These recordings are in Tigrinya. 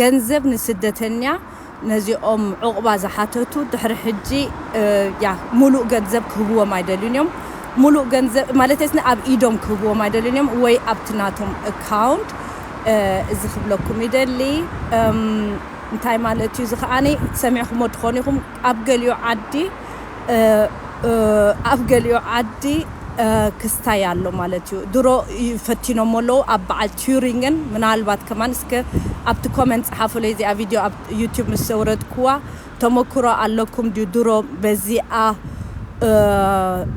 ገንዘብ ንስደተኛ ነዚኦም ዑቕባ ዝሓተቱ ድሕሪ ሕጂ ያ ሙሉእ ገንዘብ ክህብዎም ኣይደልዩን እዮም። ሙሉእ ገንዘብ ማለት ስ ኣብ ኢዶም ክህብዎም ኣይደልዩን እዮም ወይ ኣብቲ ናቶም ኣካውንት። እዚ ክብለኩም ይደሊ እንታይ ማለት እዩ እዚ ከዓኒ ሰሚዕኩሞ ትኾኑ ኢኹም። ኣብ ገሊኡ ዓዲ ኣብ ገሊኡ ዓዲ ክስታይ ኣሎ ማለት እዩ። ድሮ ፈቲኖሞ ኣለዉ ኣብ በዓል ቱሪንግን ምናልባት ከማን እስከ ኣብቲ ኮመንት ጸሓፉለይ። እዚኣ ቪድዮ ኣብ ዩቲዩብ ምስ ዘውረድክዋ ተመክሮ ኣለኩም ድዩ ድሮ በዚኣ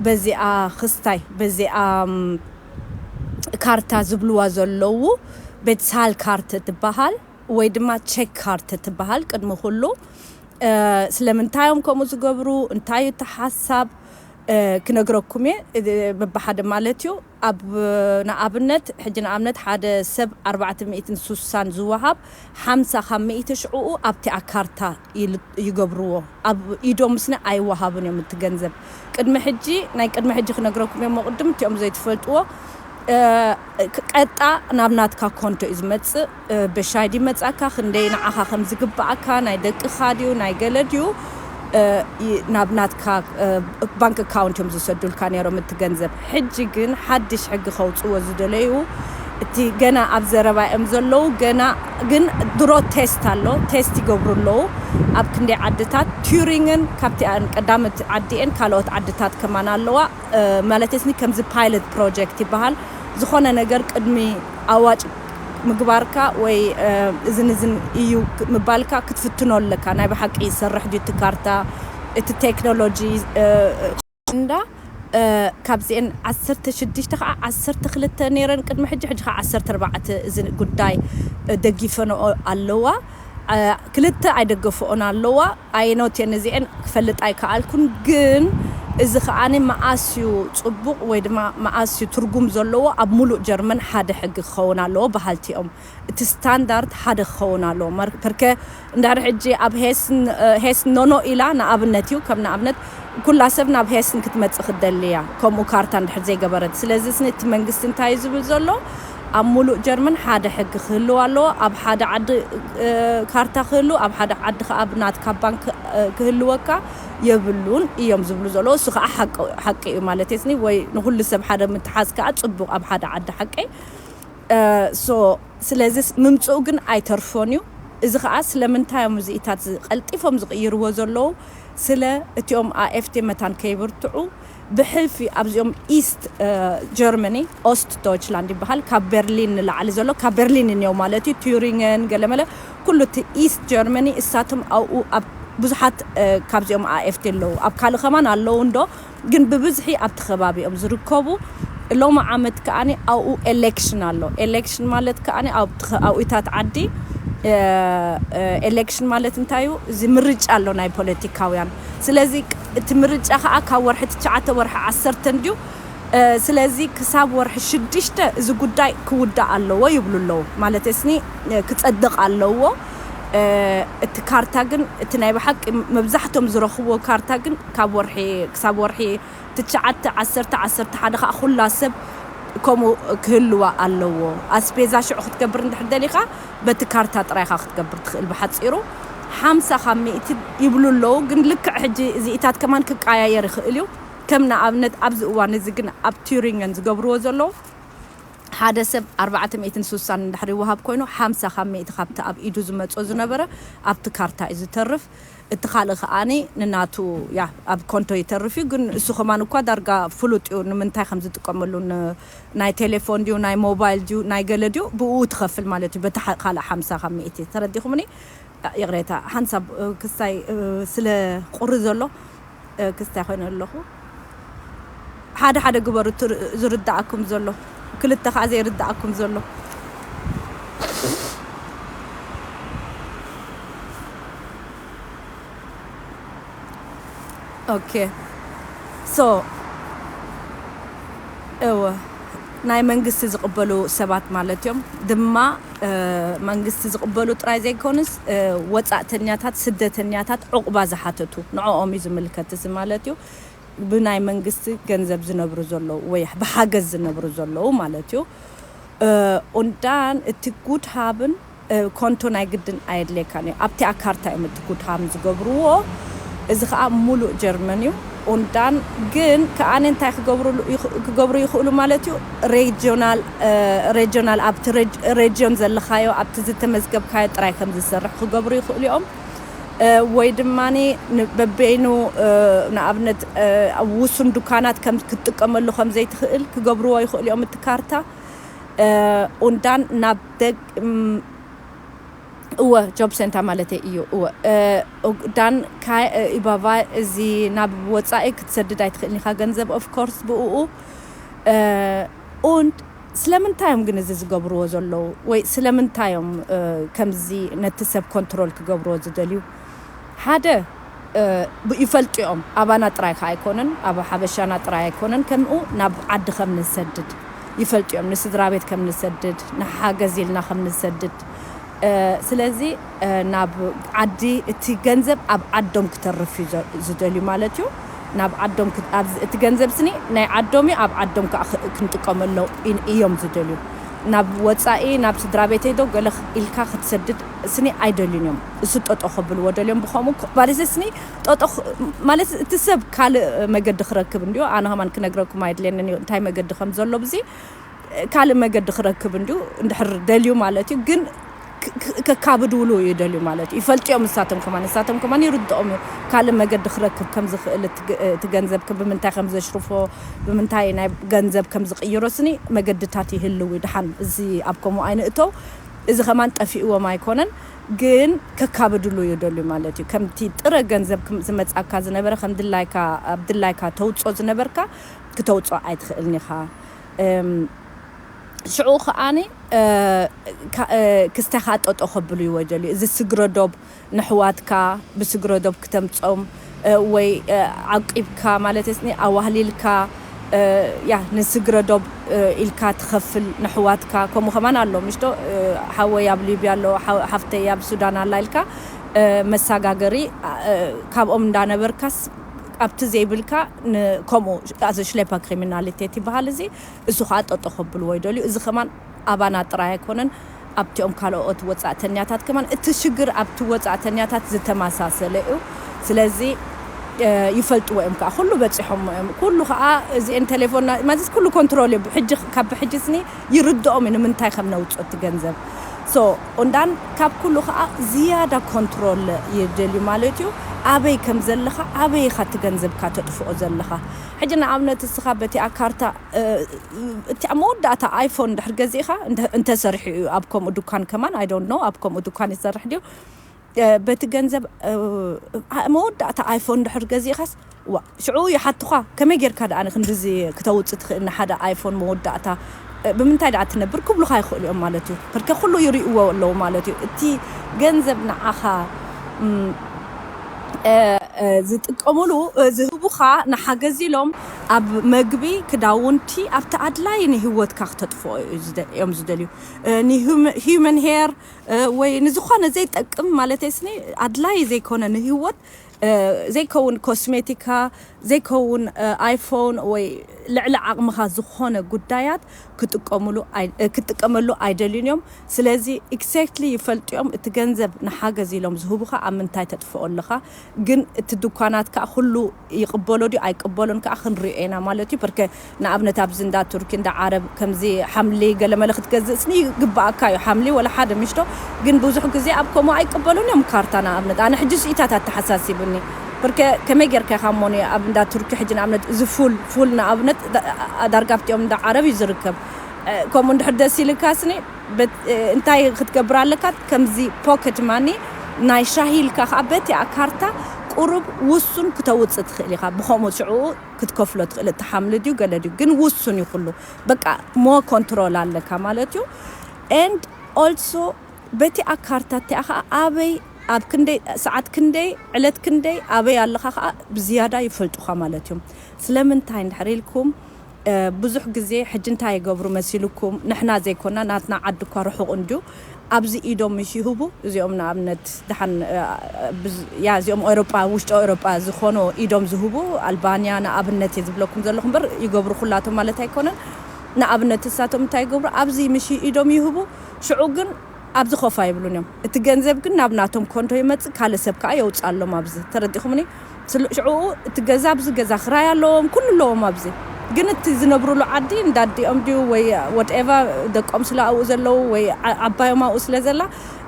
በዚኣ ክስታይ በዚኣ ካርታ ዝብልዋ ዘለዉ ቤትሳል ካርት ትበሃል ወይ ድማ ቸክ ካርት ትበሃል። ቅድሚ ኩሉ ስለምንታይ እዮም ከምኡ ዝገብሩ እንታይ እዩ እቲ ሓሳብ ክነግረኩም እየ። በብሓደ ማለት እዩ ኣብ ንኣብነት ሕጂ ንኣብነት ሓደ ሰብ ኣርባዕተ ሚእትን ሱሳን ዝወሃብ ሓምሳ ካብ ሚእቲ ሽዕኡ ኣብቲ ኣካርታ ይገብርዎ። ኣብ ኢዶም ስኒ ኣይወሃብን እዮም እቲ ገንዘብ። ቅድሚ ሕጂ ናይ ቅድሚ ሕጂ ክነግረኩም እዮም ቅድም እቲኦም ዘይትፈልጥዎ። ቀጣ ናብ ናትካ ኮንቶ እዩ ዝመጽእ። በሻይ ድዩ መጻካ ክንደይ ንዓኻ ከም ዝግባኣካ ናይ ደቅኻ ድዩ ናይ ገለ ድዩ ናብ ናትካ ባንክ ኣካውንት እዮም ዝሰዱልካ ነይሮም እቲ ገንዘብ። ሕጂ ግን ሓድሽ ሕጊ ከውፅዎ ዝደለዩ እቲ ገና ኣብ ዘረባ እዮም ዘለዉ። ገና ግን ድሮ ቴስት ኣሎ፣ ቴስት ይገብሩ ኣለዉ ኣብ ክንደይ ዓድታት ቱሪንግን ካብቲ ቀዳመት ዓዲኤን ካልኦት ዓድታት ከማን ኣለዋ። ማለት ስኒ ከምዚ ፓይለት ፕሮጀክት ይበሃል። ዝኾነ ነገር ቅድሚ ኣዋጭ ምግባርካ ወይ እዝን እዝን እዩ ምባልካ ክትፍትኖ ኣለካ። ናይ ብሓቂ ይሰርሕ ድዩ እቲ ካርታ እቲ ቴክኖሎጂ እንዳ ካብዚአን ዓሰርተ ሽዱሽተ ከዓ ዓሰርተ ክልተ ነይረን ቅድሚ ሕጂ፣ ሕጂ ከዓ ዓሰርተ ኣርባዕተ እዚ ጉዳይ ደጊፈንኦ ኣለዋ። ክልተ ኣይደገፍኦን ኣለዋ። ኣየኖት እየን እዚአን ክፈልጥ ኣይከኣልኩን። ግን እዚ ከዓኒ መኣስ እዩ ፅቡቕ ወይ ድማ መኣስ እዩ ትርጉም ዘለዎ ኣብ ሙሉእ ጀርመን ሓደ ሕጊ ክኸውን ኣለዎ በሃልቲ እዮም። እቲ ስታንዳርድ ሓደ ክኸውን ኣለዎ። ፐርከ እንድሕሪ ሕጂ ኣብ ሄስን ኖኖ ኢላ ንኣብነት እዩ ከም ንኣብነት ኩላ ሰብ ናብ ሄስን ክትመፅእ ክትደሊ እያ ከምኡ ካርታ እንድሕር ዘይገበረት። ስለዚ ስኒ እቲ መንግስቲ እንታይ እዩ ዝብል ዘሎ? ኣብ ሙሉእ ጀርመን ሓደ ሕጊ ክህልው ኣለዎ። ኣብ ሓደ ዓዲ ካርታ ክህሉ ኣብ ሓደ ዓዲ ከዓ ብናትካ ባንክ ክህልወካ የብሉን እዮም ዝብሉ ዘለዉ። እሱ ከዓ ሓቂ እዩ ማለት የስኒ ወይ ንኩሉ ሰብ ሓደ ምትሓዝ ከዓ ፅቡቅ ኣብ ሓደ ዓዲ ሓቂ ሶ ስለዚ ምምፅኡ ግን ኣይተርፎን እዩ። እዚ ከዓ ስለምንታይ እዮም እዚኢታት ቀልጢፎም ዝቕይርዎ ዘለዉ? ስለ እቲኦም ኣኤፍቲ መታን ከይብርትዑ ብሕልፊ ኣብዚኦም ኢስት ጀርመኒ ኦስት ዶይችላንድ ይበሃል ካብ ቤርሊን ንላዕሊ ዘሎ ካብ ቤርሊን እኒው ማለት እዩ። ቱሪንግን ገለመለ ኩሉ እቲ ኢስት ጀርመኒ እሳቶም ኣብኡ ኣብ ብዙሓት ካብዚኦም ኣኤፍቲ ኣለዉ ኣብ ካልእ ከማን ኣለዉ እንዶ ግን ብብዝሒ ኣብቲ ከባቢ እዮም ዝርከቡ። ሎሚ ዓመት ከዓኒ ኣብኡ ኤሌክሽን ኣሎ። ኤሌክሽን ማለት ከዓኒ ኣብታት ዓዲ ኤሌክሽን ማለት እንታይ እዩ? እዚ ምርጫ ኣሎ ናይ ፖለቲካውያን። ስለዚ እቲ ምርጫ ከዓ ካብ ወርሒ ትሽዓተ ወርሒ ዓሰርተ እንድዩ። ስለዚ ክሳብ ወርሒ ሽዱሽተ እዚ ጉዳይ ክውዳእ ኣለዎ ይብሉ ኣለዉ። ማለት እስኒ ክጸድቕ ኣለዎ። እቲ ካርታ ግን እቲ ናይ ብሓቂ መብዛሕቶም ዝረኽብዎ ካርታ ግን ካብ ወርሒ ክሳብ ወርሒ ትሽዓተ ዓሰርተ ዓሰርተ ሓደ ከዓ ኩላ ሰብ ከምኡ ክህልዋ ኣለዎ። ኣስቤዛ ሽዑ ክትገብር እንድሕር ደሊኻ በቲ ካርታ ጥራይኻ ክትገብር ትኽእል። ብሓፂሩ ሓምሳ ካብ ሚእቲ ይብሉ ኣለዉ። ግን ልክዕ ሕጂ እዚኢታት ከማን ክቀያየር ይኽእል እዩ። ከም ንኣብነት ኣብዚ እዋን እዚ ግን ኣብ ቱሪንገን ዝገብርዎ ዘለዉ ሓደ ሰብ ኣርባዕተ ሚእትን ሱሳን እንድሕር ይወሃብ ኮይኑ ሓምሳ ካብ ሚእቲ ካብቲ ኣብ ኢዱ ዝመጾ ዝነበረ ኣብቲ ካርታ እዩ ዝተርፍ። እቲ ካልእ ከዓኒ ንናቱ ያ ኣብ ኮንቶ ይተርፍ እዩ። ግን እሱ ከማን እኳ ዳርጋ ፍሉጥ እዩ ንምንታይ ከም ዝጥቀመሉ ናይ ቴሌፎን ድዩ ናይ ሞባይል ድዩ ናይ ገለ ድዩ ብኡ ትኸፍል ማለት እዩ። በቲ ካልእ ሓምሳ ካብ ሚእቲ ተረዲኹምኒ? ይቕሬታ ሓንሳብ ክሳይ ስለ ቁሪ ዘሎ ክስታይ ኮይነ ኣለኹ። ሓደ ሓደ ግበሩ ዝርዳእኩም ዘሎ ክልተ ከዓ ዘይርዳእኩም ዘሎ። ኦኬ ሶ እወ ናይ መንግስቲ ዝቕበሉ ሰባት ማለት እዮም ድማ መንግስቲ ዝቕበሉ ጥራይ ዘይኮኑስ ወፃእተኛታት ስደተኛታት ዕቑባ ዝሓተቱ ንዕኦም እዩ ዝምልከት እዚ ማለት እዩ። ብናይ መንግስቲ ገንዘብ ዝነብሩ ዘለዉ ወይ ብሓገዝ ዝነብሩ ዘለዉ ማለት እዩ። ኡንዳን እቲ ጉድ ሃብን ኮንቶ ናይ ግድን ኣየድልየካን እዩ። ኣብቲ ኣካርታ እዮም እቲ ጉድሃም ዝገብርዎ። እዚ ከዓ ሙሉእ ጀርመን እዩ። ኡንዳን ግን ከኣነ እንታይ ክገብርሉ ይኽ- ክገብሩ ይኽእሉ ማለት እዩ። ሬጂዮናል ሬጂዮናል ኣብቲ ሬጅ- ሬጅዮን ዘለኻዮ ኣብቲ ዝተመዝገብካዮ ጥራይ ከም ዝሰርሕ ክገብሩ ይኽእሉ እዮም። ወይ ድማ በበይኑ ንኣብነት ኣብ ውሱን ዱካናት ከም ክትጥቀመሉ ከም ዘይትኽእል ክገብርዎ ይኽእሉ እዮም። እቲ ካርታ ኡንዳን ናብ ደግ እወ ጆብ ሴንታ ማለት እዩ። እወ ዳን ኢባባ እዚ ናብ ወፃኢ ክትሰድድ ኣይትኽእልን ኢኻ ገንዘብ ኦፍኮርስ ብኡ ኡንድ ስለምንታይ እዮም ግን እዚ ዝገብርዎ ዘለዉ ወይ ስለምንታይ እዮም ከምዚ ነቲ ሰብ ኮንትሮል ክገብርዎ ዝደልዩ? ሓደ ይፈልጡ እዮም። ኣባና ጥራይ ከ ኣይኮነን፣ ኣብ ሓበሻና ጥራይ ኣይኮነን። ከምኡ ናብ ዓዲ ከም ንሰድድ ይፈልጡ እዮም። ንስድራ ቤት ከም ንሰድድ፣ ንሓገዝ ኢልና ከም ንሰድድ። ስለዚ ናብ ዓዲ እቲ ገንዘብ ኣብ ዓዶም ክተርፍ እዩ ዝደልዩ ማለት እዩ። ናብ ዓዶም እቲ ገንዘብ ስኒ ናይ ዓዶም እዩ፣ ኣብ ዓዶም ከዓ ክንጥቀመሎ እዮም ዝደልዩ። ናብ ወፃኢ ናብ ስድራ ቤተይ ዶ ገለ ኢልካ ክትሰድድ ስኒ ኣይደልዩን እዮም። እሱ ጠጦ ከብልዎ ደልዮም ብኸምኡ ማለት ስኒ ጠጦ ማለት እቲ ሰብ ካልእ መገዲ ክረክብ እንዲዮ። ኣነ ከማን ክነግረኩም ኣይድልየንን እዩ እንታይ መገዲ ከም ዘሎ ብዚ ካልእ መገዲ ክረክብ እንዲዩ እንድሕር ደልዩ ማለት እዩ። ግን ከካብድውሉ እዩ ደልዩ ማለት እዩ። ይፈልጥዮም እሳቶም ከማን እሳቶም ከማን ይርድኦም እዩ ካልእ መገዲ ክረክብ ከም ዝኽእል እቲ ገንዘብ ብምንታይ ከም ዘሽርፎ ብምንታይ ናይ ገንዘብ ከም ዝቕይሮ ስኒ መገድታት ይህልው እዩ። ድሓን እዚ ኣብ ከምኡ ኣይንእተው። እዚ ከማን ጠፊእዎም ኣይኮነን ግን ከካብድሉ እዩ ደልዩ ማለት እዩ። ከምቲ ጥረ ገንዘብ ዝመጻካ ዝነበረ ከም ድላይካ ኣብ ድላይካ ተውጾ ዝነበርካ ክተውጾ ኣይትኽእልን ኢኻ። ሽዑ ከዓኒ ክስተኻ ጠጦ ከብሉ ይወደሉ እዩ። እዚ ስግረ ዶብ ንሕዋትካ ብስግረ ዶብ ክተምጾም ወይ ዓቂብካ ማለት ስኒ ኣዋህሊልካ ያ ንስግረ ዶብ ኢልካ ትኸፍል ንሕዋትካ ከምኡ ከማን ኣሎ ምሽቶ ሓወይ ኣብ ሊብያ ኣሎ ሓፍተይ ኣብ ሱዳን ኣላ ኢልካ መሳጋገሪ ካብኦም እንዳነበርካስ ኣብቲ ዘይብልካ ከምኡ ኣዚ ሽሌፓ ክሪሚናሊቴት ይበሃል እዚ እሱ ከዓ ጠጦ ከብልዎ ይደልዩ። እዚ ከማን ኣባና ጥራይ ኣይኮነን ኣብቲኦም ካልኦት ወፃእተኛታት ከማን እቲ ሽግር ኣብቲ ወፃእተኛታት ዝተመሳሰለ እዩ። ስለዚ ይፈልጥዎ እዮም ከዓ ኩሉ በፂሖም እዮም ኩሉ ከዓ እዚአን ቴሌፎን ማለት ኩሉ ኮንትሮል እዩ። ካብ ብሕጂ ስኒ ይርድኦም እዩ ንምንታይ ከም ነውፅኦ እቲ ገንዘብ ሶ ኦንዳን ካብ ኩሉ ከዓ ዝያዳ ኮንትሮል ይደልዩ ማለት እዩ። ኣበይ ከም ዘለኻ ኣበይ ኢኻ እቲ ገንዘብካ ተጥፍኦ ዘለኻ። ሕጂ ንኣብነት እስኻ በቲኣ ካርታ እቲ መወዳእታ ኣይፎን ድሕር ገዚእኻ እንተሰርሑ እዩ ኣብ ከምኡ ዱካን ከማን ኣይ ዶንት ኖ ኣብ ከምኡ ዱካን ይሰርሕ ድዩ በቲ ገንዘብ መወዳእታ ኣይፎን ድሕር ገዚእኻስ ሽዑ ይሓትኻ ከመይ ጌርካ ደኣ ክንድዚ ክተውፅእ ትኽእል ንሓደ ኣይፎን መወዳእታ ብምንታይ ደኣ ትነብር ክብሉኻ ይኽእሉ እዮም ማለት እዩ። ብርከ ኩሉ ይርእዎ ኣለዉ ማለት እዩ። እቲ ገንዘብ ንዓኻ ዝጥቀሙሉ ዝህቡኻ ንሓገዝ ኢሎም ኣብ መግቢ ክዳውንቲ ኣብቲ ኣድላይ ንህይወትካ ክተጥፍኦ እዮም ዝደልዩ። ሂመን ሄር ወይ ንዝኾነ ዘይጠቅም ማለት ስኒ ኣድላይ ዘይኮነ ንህይወት ዘይከውን ኮስሜቲካ ዘይከውን ኣይፎን ወይ ልዕሊ ዓቕምኻ ዝኾነ ጉዳያት ክጥቀመሉ ኣይደልዩን እዮም። ስለዚ ኤግዛክትሊ ይፈልጥዮም እቲ ገንዘብ ንሓገዝ ኢሎም ዝህቡኻ ኣብ ምንታይ ተጥፍኦ ኣለኻ። ግን እቲ ድኳናት ከዓ ኩሉ ይቕበሎ ድዩ ኣይቅበሎን ከዓ ክንሪኦ ኢና ማለት እዩ። ብርከ ንኣብነት ኣብዚ እንዳ ቱርኪ እንዳ ዓረብ ከምዚ ሓምሊ ገለመለ ክትገዝእ ስኒ ይግባኣካ እዩ ሓምሊ ወላ ሓደ ምሽቶ ግን ብዙሕ ግዜ ኣብ ከምኡ ኣይቅበሉን እዮም ካርታ ንኣብነት ኣነ ሕጂ ስኢታት ኣተሓሳሲብኒ ብርከ ከመይ ጌርካ ኢኻ እሞ ኣብ እንዳ ቱርኪ ሕጂ ንኣብነት እዚ ፉል ፉል ንኣብነት ዳርጋ ኣብቲኦም እንዳ ዓረብ እዩ ዝርከብ ከምኡ እንድሕር ደስ ኢልካ ስኒ እንታይ ክትገብር ኣለካ ከምዚ ፖከት ማኒ ናይ ሻሂ ኢልካ ከዓ በቲኣ ካርታ ቁሩብ ውሱን ክተውፅእ ትኽእል ኢኻ ብከምኡ ሽዑ ክትከፍሎ ትኽእል እቲ ሓምሊ ድዩ ገለ ድዩ ግን ውሱን እዩ ኩሉ በቃ ሞ ኮንትሮል ኣለካ ማለት እዩ and also በቲ ኣካርታ እቲኣ ከዓ ኣበይ ኣብ ክንደይ ሰዓት ክንደይ ዕለት ክንደይ ኣበይ ኣለኻ ከዓ ብዝያዳ ይፈልጡኻ ማለት እዮም ስለምንታይ እንድሕር ኢልኩም ብዙሕ ግዜ ሕጂ እንታይ ይገብሩ መሲልኩም ንሕና ዘይኮና ናትና ዓዲ እኳ ርሑቕ እንድዩ ኣብዚ ኢዶም ምስ ይህቡ እዚኦም ንኣብነት ድሓን ያ እዚኦም ኤሮጳ ውሽጢ ኤሮጳ ዝኾኑ ኢዶም ዝህቡ ኣልባንያ ንኣብነት እየ ዝብለኩም ዘለኹ እምበር ይገብሩ ኩላቶም ማለት ኣይኮነን ንኣብነት እሳቶም እንታይ ይገብሩ ኣብዚ ምሽ ኢዶም ይህቡ ሽዑ ግን ኣብዚ ኮፍ ኣይብሉን እዮም። እቲ ገንዘብ ግን ናብ ናቶም ኮንቶ ይመጽእ፣ ካልእ ሰብ ከኣ የውጽኣሎም ኣብዚ። ተረዲኹምኒ? ስለ-፣ ሽዑ እቲ ገዛ ኣብዚ ገዛ ክራይ ኣለዎም፣ ኩሉ ኣለዎም ኣብዚ። ግን እቲ ዝነብሩሉ ዓዲ እንዳዲኦም ድዩ ወይ whatever፣ ደቆም ስለ ኣብኡ ዘለዉ ወይ ዓ-፣ ዓባዮም ኣብኡ ስለ ዘላ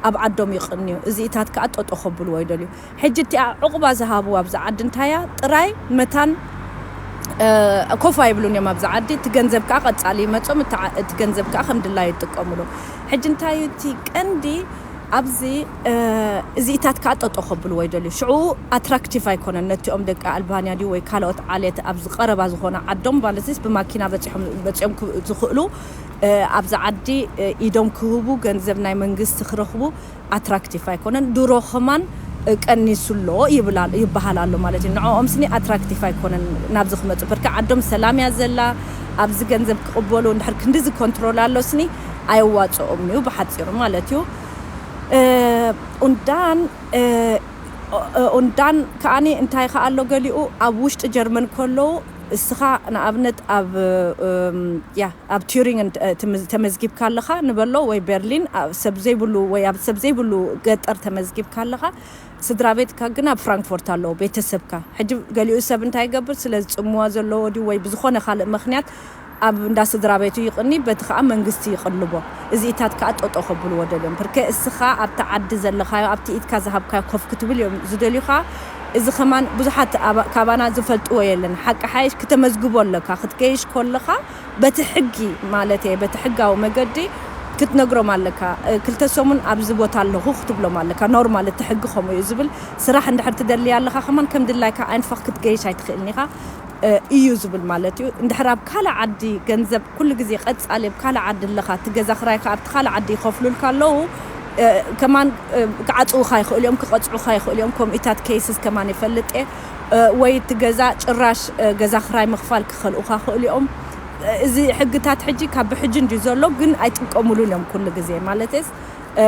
ኣብ ዓዶም ይቕንዩ። እዚኢታት ከኣ ጠጦ ከብልዎ ይደልዩ። ሕጂ እቲኣ ዕቑባ ዝሃብዋ ኣብዚ ዓዲ እንታያ ጥራይ መታን፣ እ፣ ኮፍ ኣይብሉን እዮም ኣብዚ ዓዲ። እቲ ገንዘብ ከኣ ቀጻሊ ይመጾም፣ እቲ ዓ-፣ እቲ ገንዘብ ከኣ ከም ድላዩ ይጥቀምሉ። ሕጂ እንታይ እዩ እቲ ቀንዲ ኣብዚ፣ እ፣ እዚኢታት ከኣ ጠጦ ከብልዎ ይደልዩ። ሽዑ ኣትራክቲቭ ኣይኮነን ነቲኦም ደቂ ኣልባንያ ድዩ ወይ ካልኦት ዓሌት ኣብዚ ቀረባ ዝኾነ ዓዶም ማለትስ ብማኪና በጺሖም፣ በጺኦም ክ-፣ ዝኽእሉ፣ እ፣ ኣብዚ ዓዲ፣ እ፣ ኢዶም ክህቡ፣ ገንዘብ ናይ መንግስቲ ክረኽቡ ኣትራክቲቭ ኣይኮነን። ድሮ ኸማን፣ እ፣ ቀኒሱ ኣሎ ይብላል፣ ይበሃል ኣሎ ማለት እዩ። ንዕኦም ስኒ ኣትራክቲቭ ኣይኮነን ናብዚ ክመጹ። በርካ ዓዶም ሰላም እያ ዘላ፣ ኣብዚ ገንዘብ ክቕበሉ እንድሕር ክንድዚ ኮንትሮል ኣሎ ስኒ ኣየዋጽኦም እዩ ብሓጺሩ ማለት እዩ። እ፣ ኡንዳን፣ እ፣ ኦ-፣ እ፣ ኡንዳን ከኣኒ እንታይ ከኣ ኣሎ ገሊኡ ኣብ ውሽጢ ጀርመን ከለዉ እስኻ ንኣብነት ኣብ፣ እም፣ ያ፣ ኣብ ቱሪንግ እንት-፣ እ፣ ትምዝ-፣ ተመዝጊብካ ኣለኻ ንበሎ ወይ በርሊን ኣብ ሰብ ዘይብሉ ወይ ኣብ ሰብ ዘይብሉ ገጠር ተመዝጊብካ ኣለኻ፣ ስድራ ቤትካ ግን ኣብ ፍራንክፎርት ኣለዉ ቤተሰብካ። ሕጂ ገሊኡ ሰብ እንታይ ይገብር? ስለ ዝጽምዋ ዘለዎ ድዩ ወይ ብዝኾነ ካልእ ምኽንያት ኣብ እንዳ ስድራ ቤቱ ይቕኒ፣ በቲ ከኣ መንግስቲ ይቕልቦ። እዚኢታት ከኣ ጠጦ ከብልዎ ደልዮም። ብርከ እስኻ ኣብቲ ዓዲ ዘለኻዮ፣ ኣብቲ ኢድካ ዝሃብካዮ ኮፍ ክትብል እዮም ዝደልዩኻ። እዚ ኸማን ብዙሓት ኣባ-፣ ካባና ዝፈልጥዎ የለን። ሓቂ ሓይሽ ክተመዝግቦ ኣለካ። ክትገይሽ ከለኻ በቲ ሕጊ ማለት እየ፣ በቲ ሕጋዊ መገዲ ክትነግሮም ኣለካ። እ፣ ክልተ ሰሙን ኣብዚ ቦታ ኣለኹ ክትብሎም ኣለካ። ኖርማል፣ እቲ ሕጊ ከምኡ እዩ ዝብል። ስራሕ እንድሕር ትደልያ ኣለኻ ከማን ከም ድላይካ ኣይንፋኽ ክትገይሽ ኣይትኽእልን ኢኻ፣ እ፣ እዩ ዝብል ማለት እዩ። እንድሕር ኣብ ካልእ ዓዲ ገንዘብ ኩሉ ግዜ ቀጻሊ ኣብ ካልእ ዓዲ ኣለኻ፣ እቲ ገዛ ክራይካ ኣብቲ ካልእ ዓዲ ይኸፍሉልካ ኣለዉ፣ እ፣ ከማን፣ እ፣ ክዓጽዉኻ ይኽእሉ እዮም፣ ክቐጽዑኻ ይኽእሉ እዮም። ከምኡታት ኬይስስ ከማን ይፈልጥ እየ። እ፣ ወይ እቲ ገዛ ጭራሽ፣ እ፣ ገዛ ክራይ ምኽፋል ክኸልኡኻ ይኽእሉ እዮም። እ፣ እዚ ሕግታት ሕጂ ካብ ብሕጂ እንድዩ ዘሎ፣ ግን ኣይጥቀሙሉን እዮም ኩሉ ግዜ። ማለትስ፣ እ፣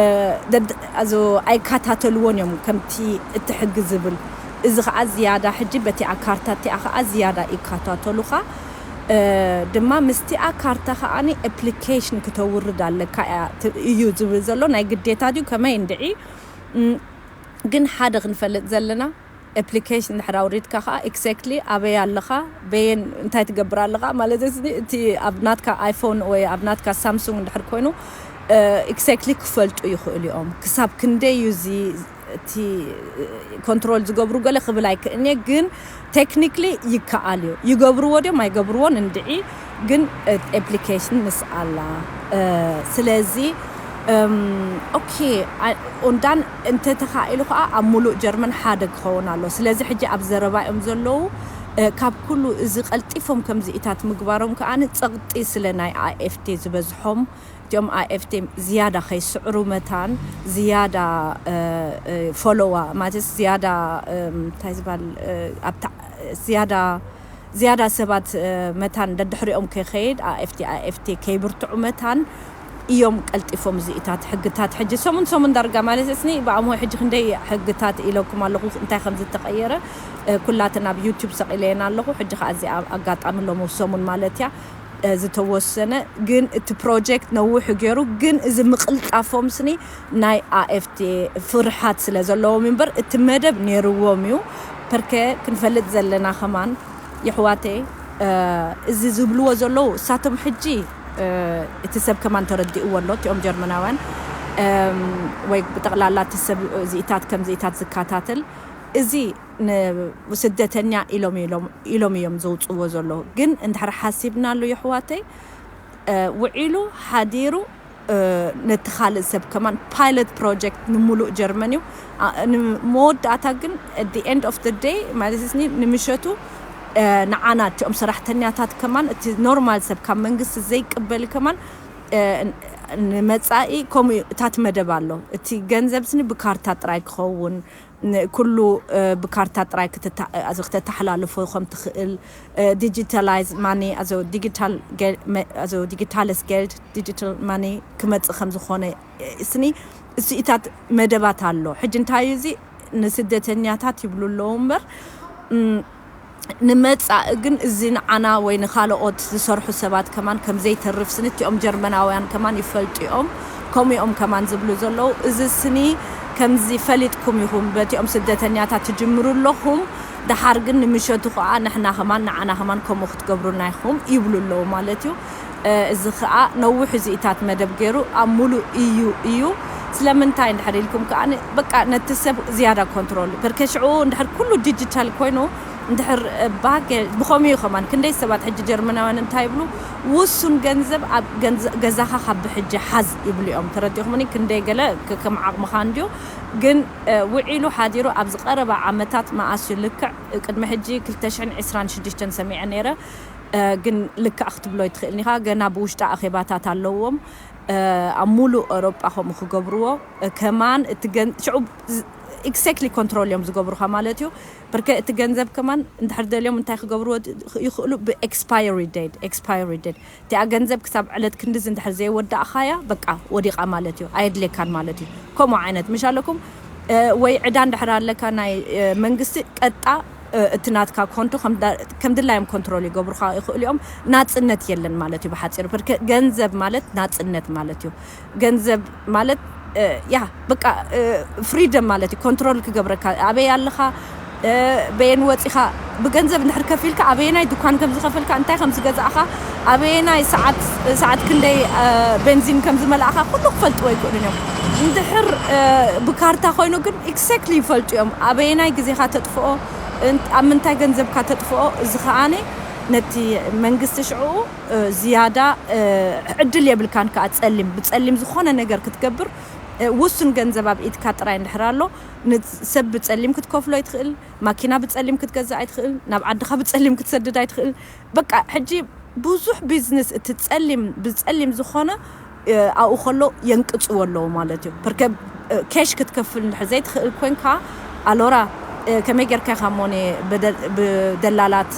ደድ-፣ ኣዞ ኣይከታተልዎን እዮም ከምቲ እቲ ሕጊ ዝብል። እዚ ኸዓ ዝያዳ ሕጂ በቲኣ ካርታ እቲኣ ኸዓ ዝያዳ ይከታተሉኻ። እ፣ ድማ ምስቲኣ ካርታ ኸዓኒ ኣፕሊኬሽን ክተውርድ ኣለካ እያ ት-፣ እዩ ዝብል ዘሎ። ናይ ግዴታ ድዩ? ከመይ እንድዒ? እም፣ ግን ሓደ ክንፈልጥ ዘለና፣ ኣፕሊኬሽን እንድሕር ኣውሪድካ ኸዓ ኤግዛክትሊ ኣበይ ኣለኻ፣ በየን እንታይ ትገብር ኣለኻ ማለት እዚ፣ እቲ ኣብ ናትካ ኣይፎን ወይ ኣብ ናትካ ሳምሱንግ እንድሕር ኮይኑ፣ እ፣ ኤግዛክትሊ ክፈልጡ ይኽእሉ እዮም። ክሳብ ክንደይ እዩ እዚ፣ እቲ፣ እ፣ ኮንትሮል ዝገብሩ ገለ ክብል ኣይክእልን'የ፣ ግን ቴክኒክሊ ይከኣል እዩ። ይገብርዎ ድዮም ኣይገብርዎን እንድዒ፣ ግን፣ እ፣ ኣፕሊኬሽን ምስ ኣላ። እ፣ ስለዚ፣ እም፣ ኦኬ፣ ኣ-፣ ኡንዳን እንተተኻኢሉ ኸዓ ኣብ ሙሉእ ጀርመን ሓደ ክኸውን ኣሎ። ስለዚ ሕጂ ኣብ ዘረባ እዮም ዘለዉ። እ፣ ካብ ኩሉ እዚ ቀልጢፎም ከምዚኢታት ምግባሮም ከኣ ጸቕጢ ስለ ናይ ኣይ ኤፍ ቲ ዝበዝሖም፣ እቲኦም ኣይ ኤፍ ቲ ዝያዳ ከይስዕሩ መታን፣ ዝያዳ፣ እ፣ እ፣ ፎሎዋ፣ ማለትስ ዝያዳ፣ እም፣ እንታይ ዝበሃል፣ እ፣ ኣብ ታ-፣ ዝያዳ፣ ዝያዳ ሰባት፣ እ፣ መታን ደድሕሪኦም ከይኸይድ፣ ኣይ ኤፍ ቲ፣ ኣይ ኤፍ ቲ ከይብርትዑ መታን እዮም ቀልጢፎም እዚኢታት ሕግታት። ሕጂ ሰሙን ሰሙን ዳርጋ ማለት እስኒ ብኣምሆ ሕጂ ክንደይ ሕግታት ኢለኩም ኣለኹ፣ እንታይ ከም ዝተቐየረ፣ እ፣ ኩላተን ኣብ ዩቱብ ሰቒለየን ኣለኹ። ሕጂ ኸዓ እዚ ኣብ ኣጋጣሚ ሎሚ ሰሙን ማለት እያ፣ እ፣ ዝተወሰነ፣ ግን እቲ ፕሮጀክት ነዊሑ ገይሩ፣ ግን እዚ ምቕልጣፎም ስኒ ናይ ኣይ ኤፍ ቲ ፍርሓት ስለ ዘለዎም እምበር እቲ መደብ ነይርዎም እዩ። ፐርከ ክንፈልጥ ዘለና ኸማን የሕዋተይ፣ እ፣ እዚ ዝብልዎ ዘለዉ እሳቶም ሕጂ፣ እ፣ እቲ ሰብ ከማን ተረዲእዎ ኣሎ፣ እቲኦም ጀርመናውያን፣ እም፣ ወይ ብጠቕላላ እቲ ሰብ እዚኢታት ከምዚኢታት ዝከታተል፣ እዚ ንስደተኛ ኢሎም፣ ኢሎም፣ ኢሎም እዮም ዘውፅዎ ዘለዉ። ግን እንድሕር ሓሲብናሉ የሕዋተይ፣ እ፣ ውዒሉ ሓዲሩ፣ እ፣ ነቲ ካልእ ሰብ ከማን ፓይለት ፕሮጀክት ንሙሉእ ጀርመን እዩ። ኣ፣ ንመወዳእታ ግን at the end of the day ማለት እስኒ ንምሸቱ፣ እ፣ ንዓና እቲኦም ሰራሕተኛታት ከማን እቲ ኖርማል ሰብ ካብ መንግስቲ ዘይቅበል ከማን፣ እ፣ ን-፣ ንመጻኢ ከምኡ እዩ፣ እታት መደብ ኣሎ። እቲ ገንዘብ ስኒ ብካርታ ጥራይ ክኸውን፣ ን-፣ ኩሉ፣ እ፣ ብካርታ ጥራይ ክትታ-፣ ኣዚ ክተተሓላልፎ ከም ትኽእል፣ እ፣ ዲጂታላይዝ ማኒ፣ ኣዞ ዲጂታል ገል-፣ መ-፣ ኣዞ ዲጂታለስ ጌልድ፣ ዲጂታል ማኒ ክመጽእ ከም ዝኾነ፣ እ፣ ስኒ፣ እሱ ኢታት መደባት ኣሎ። ሕጂ እንታይ እዩ እዚ? ንስደተኛታት ይብሉ ኣለዉ እምበር፣ እም፣ ንመጻኢ ግን እዚ ንዓና ወይ ንኻልኦት ዝሰርሑ ሰባት ከማን ከም ዘይተርፍ ስኒ እቲኦም ጀርመናውያን ከማን ይፈልጡ እዮም። ከምኡ እዮም ከማን ዝብሉ ዘለዉ። እዚ ስኒ ከምዚ ፈሊጥኩም ኢኹም በቲኦም ስደተኛታት ትጅምሩ ኣለኹም፣ ደሓር ግን ንምሸቱ ኸዓ ንሕና ከማን ንዓና ከማን ከምኡ ክትገብሩና ኢኹም ይብሉ ኣለዉ ማለት እዩ። እዚ ኸዓ ነዊሕ እዚኢታት መደብ ገይሩ ኣብ ሙሉእ ኢዩ እዩ። ስለምንታይ እንድሕር ኢልኩም ከኣ በቃ ነቲ ሰብ ዝያዳ ኮንትሮል፣ ፐርከ ሽዑ እንድሕር ኩሉ ዲጂታል ኮይኑ እንድሕር ባገ ብኸምኡ እዩ ከማን። ክንደይ ሰባት ሕጂ ጀርመናውያን እንታይ ይብሉ? ውሱን ገንዘብ ኣብ ገዛኻ ካብ ብሕጂ ሓዝ ይብሉ እዮም። ተረዲኹምኒ? ክንደይ ገለ ከም ዓቕምኻ እንድዩ። ግን ውዒሉ ሓዲሩ ኣብዚ ቀረባ ዓመታት መኣስ እዩ ልክዕ ቅድሚ ሕጂ ክልተ ሽሕን ዕስራን ሽዱሽተን ሰሚዐ ነይረ። ግን ልክዕ ክትብሎ ይትኽእልኒ ኢኻ። ገና ብውሽጢ ኣኼባታት ኣለዎም። ኣብ ሙሉእ ኤውሮጳ ከምኡ ክገብርዎ ከማን እቲ ገን ሽዑ ኤግዛክትሊ ኮንትሮል እዮም ዝገብሩኻ ማለት እዩ። ብርከ እቲ ገንዘብ ከማን እንድሕር ደልዮም እንታይ ክገብርዎ ይኽእሉ? ብኤክስፓየሪ ዴት፣ ኤክስፓየሪ ዴት እቲኣ ገንዘብ ክሳብ ዕለት ክንድዚ እንድሕር ዘይወዳእኻያ በቃ ወዲቓ ማለት እዩ፣ ኣየድልየካን ማለት እዩ። ከምኡ ዓይነት ምሽ ኣለኩም ወይ ዕዳ እንድሕር ኣለካ ናይ መንግስቲ ቀጣ እቲ ናትካ ኮንቶ ከም ድላዮም ኮንትሮል ይገብሩኻ ይኽእሉ እዮም። ናፅነት የለን ማለት እዩ ብሓፂሩ። ብርከ ገንዘብ ማለት ናፅነት ማለት እዩ። ገንዘብ ማለት ያ በቃ ፍሪደም ማለት እዩ። ኮንትሮል ክገብረካ ኣበይ ኣለኻ በየን ወፂኻ ብገንዘብ እንድሕር ከፊልካ ኣበየናይ ድኳን ከም ዝኸፈልካ እንታይ ከም ዝገዛእኻ ኣበየናይ ሰዓት ሰዓት ክንደይ ቤንዚን ከም ዝመላእኻ ኩሉ ክፈልጥዎ ይክእሉን እዮም። እንድሕር ብካርታ ኮይኑ ግን ኤግዛክትሊ ይፈልጡ እዮም ኣበየናይ ግዜኻ ተጥፍኦ ኣብ ምንታይ ገንዘብካ ተጥፍኦ። እዚ ከዓኒ ነቲ መንግስቲ ሽዑ ዝያዳ ዕድል የብልካን ከኣ ጸሊም ብጸሊም ዝኾነ ነገር ክትገብር ውሱን ገንዘብ ኣብ ኢድካ ጥራይ እንድሕር ኣሎ ንሰብ ብጸሊም ክትከፍሎ ኣይትኽእል። ማኪና ብጸሊም ክትገዝእ ኣይትኽእል። ናብ ዓድኻ ብጸሊም ክትሰድድ ኣይትኽእል። በቃ ሕጂ ብዙሕ ቢዝነስ እቲ ጸሊም ብጸሊም ዝኾነ ኣብኡ ከሎ የንቅጽዎ ኣለዉ ማለት እዩ። ርከ ኬሽ ክትከፍል እንድሕር ዘይትኽእል ኮንካ ኣሎራ ከመይ ጌርካ ኢኻ ሞኔ ብደላላት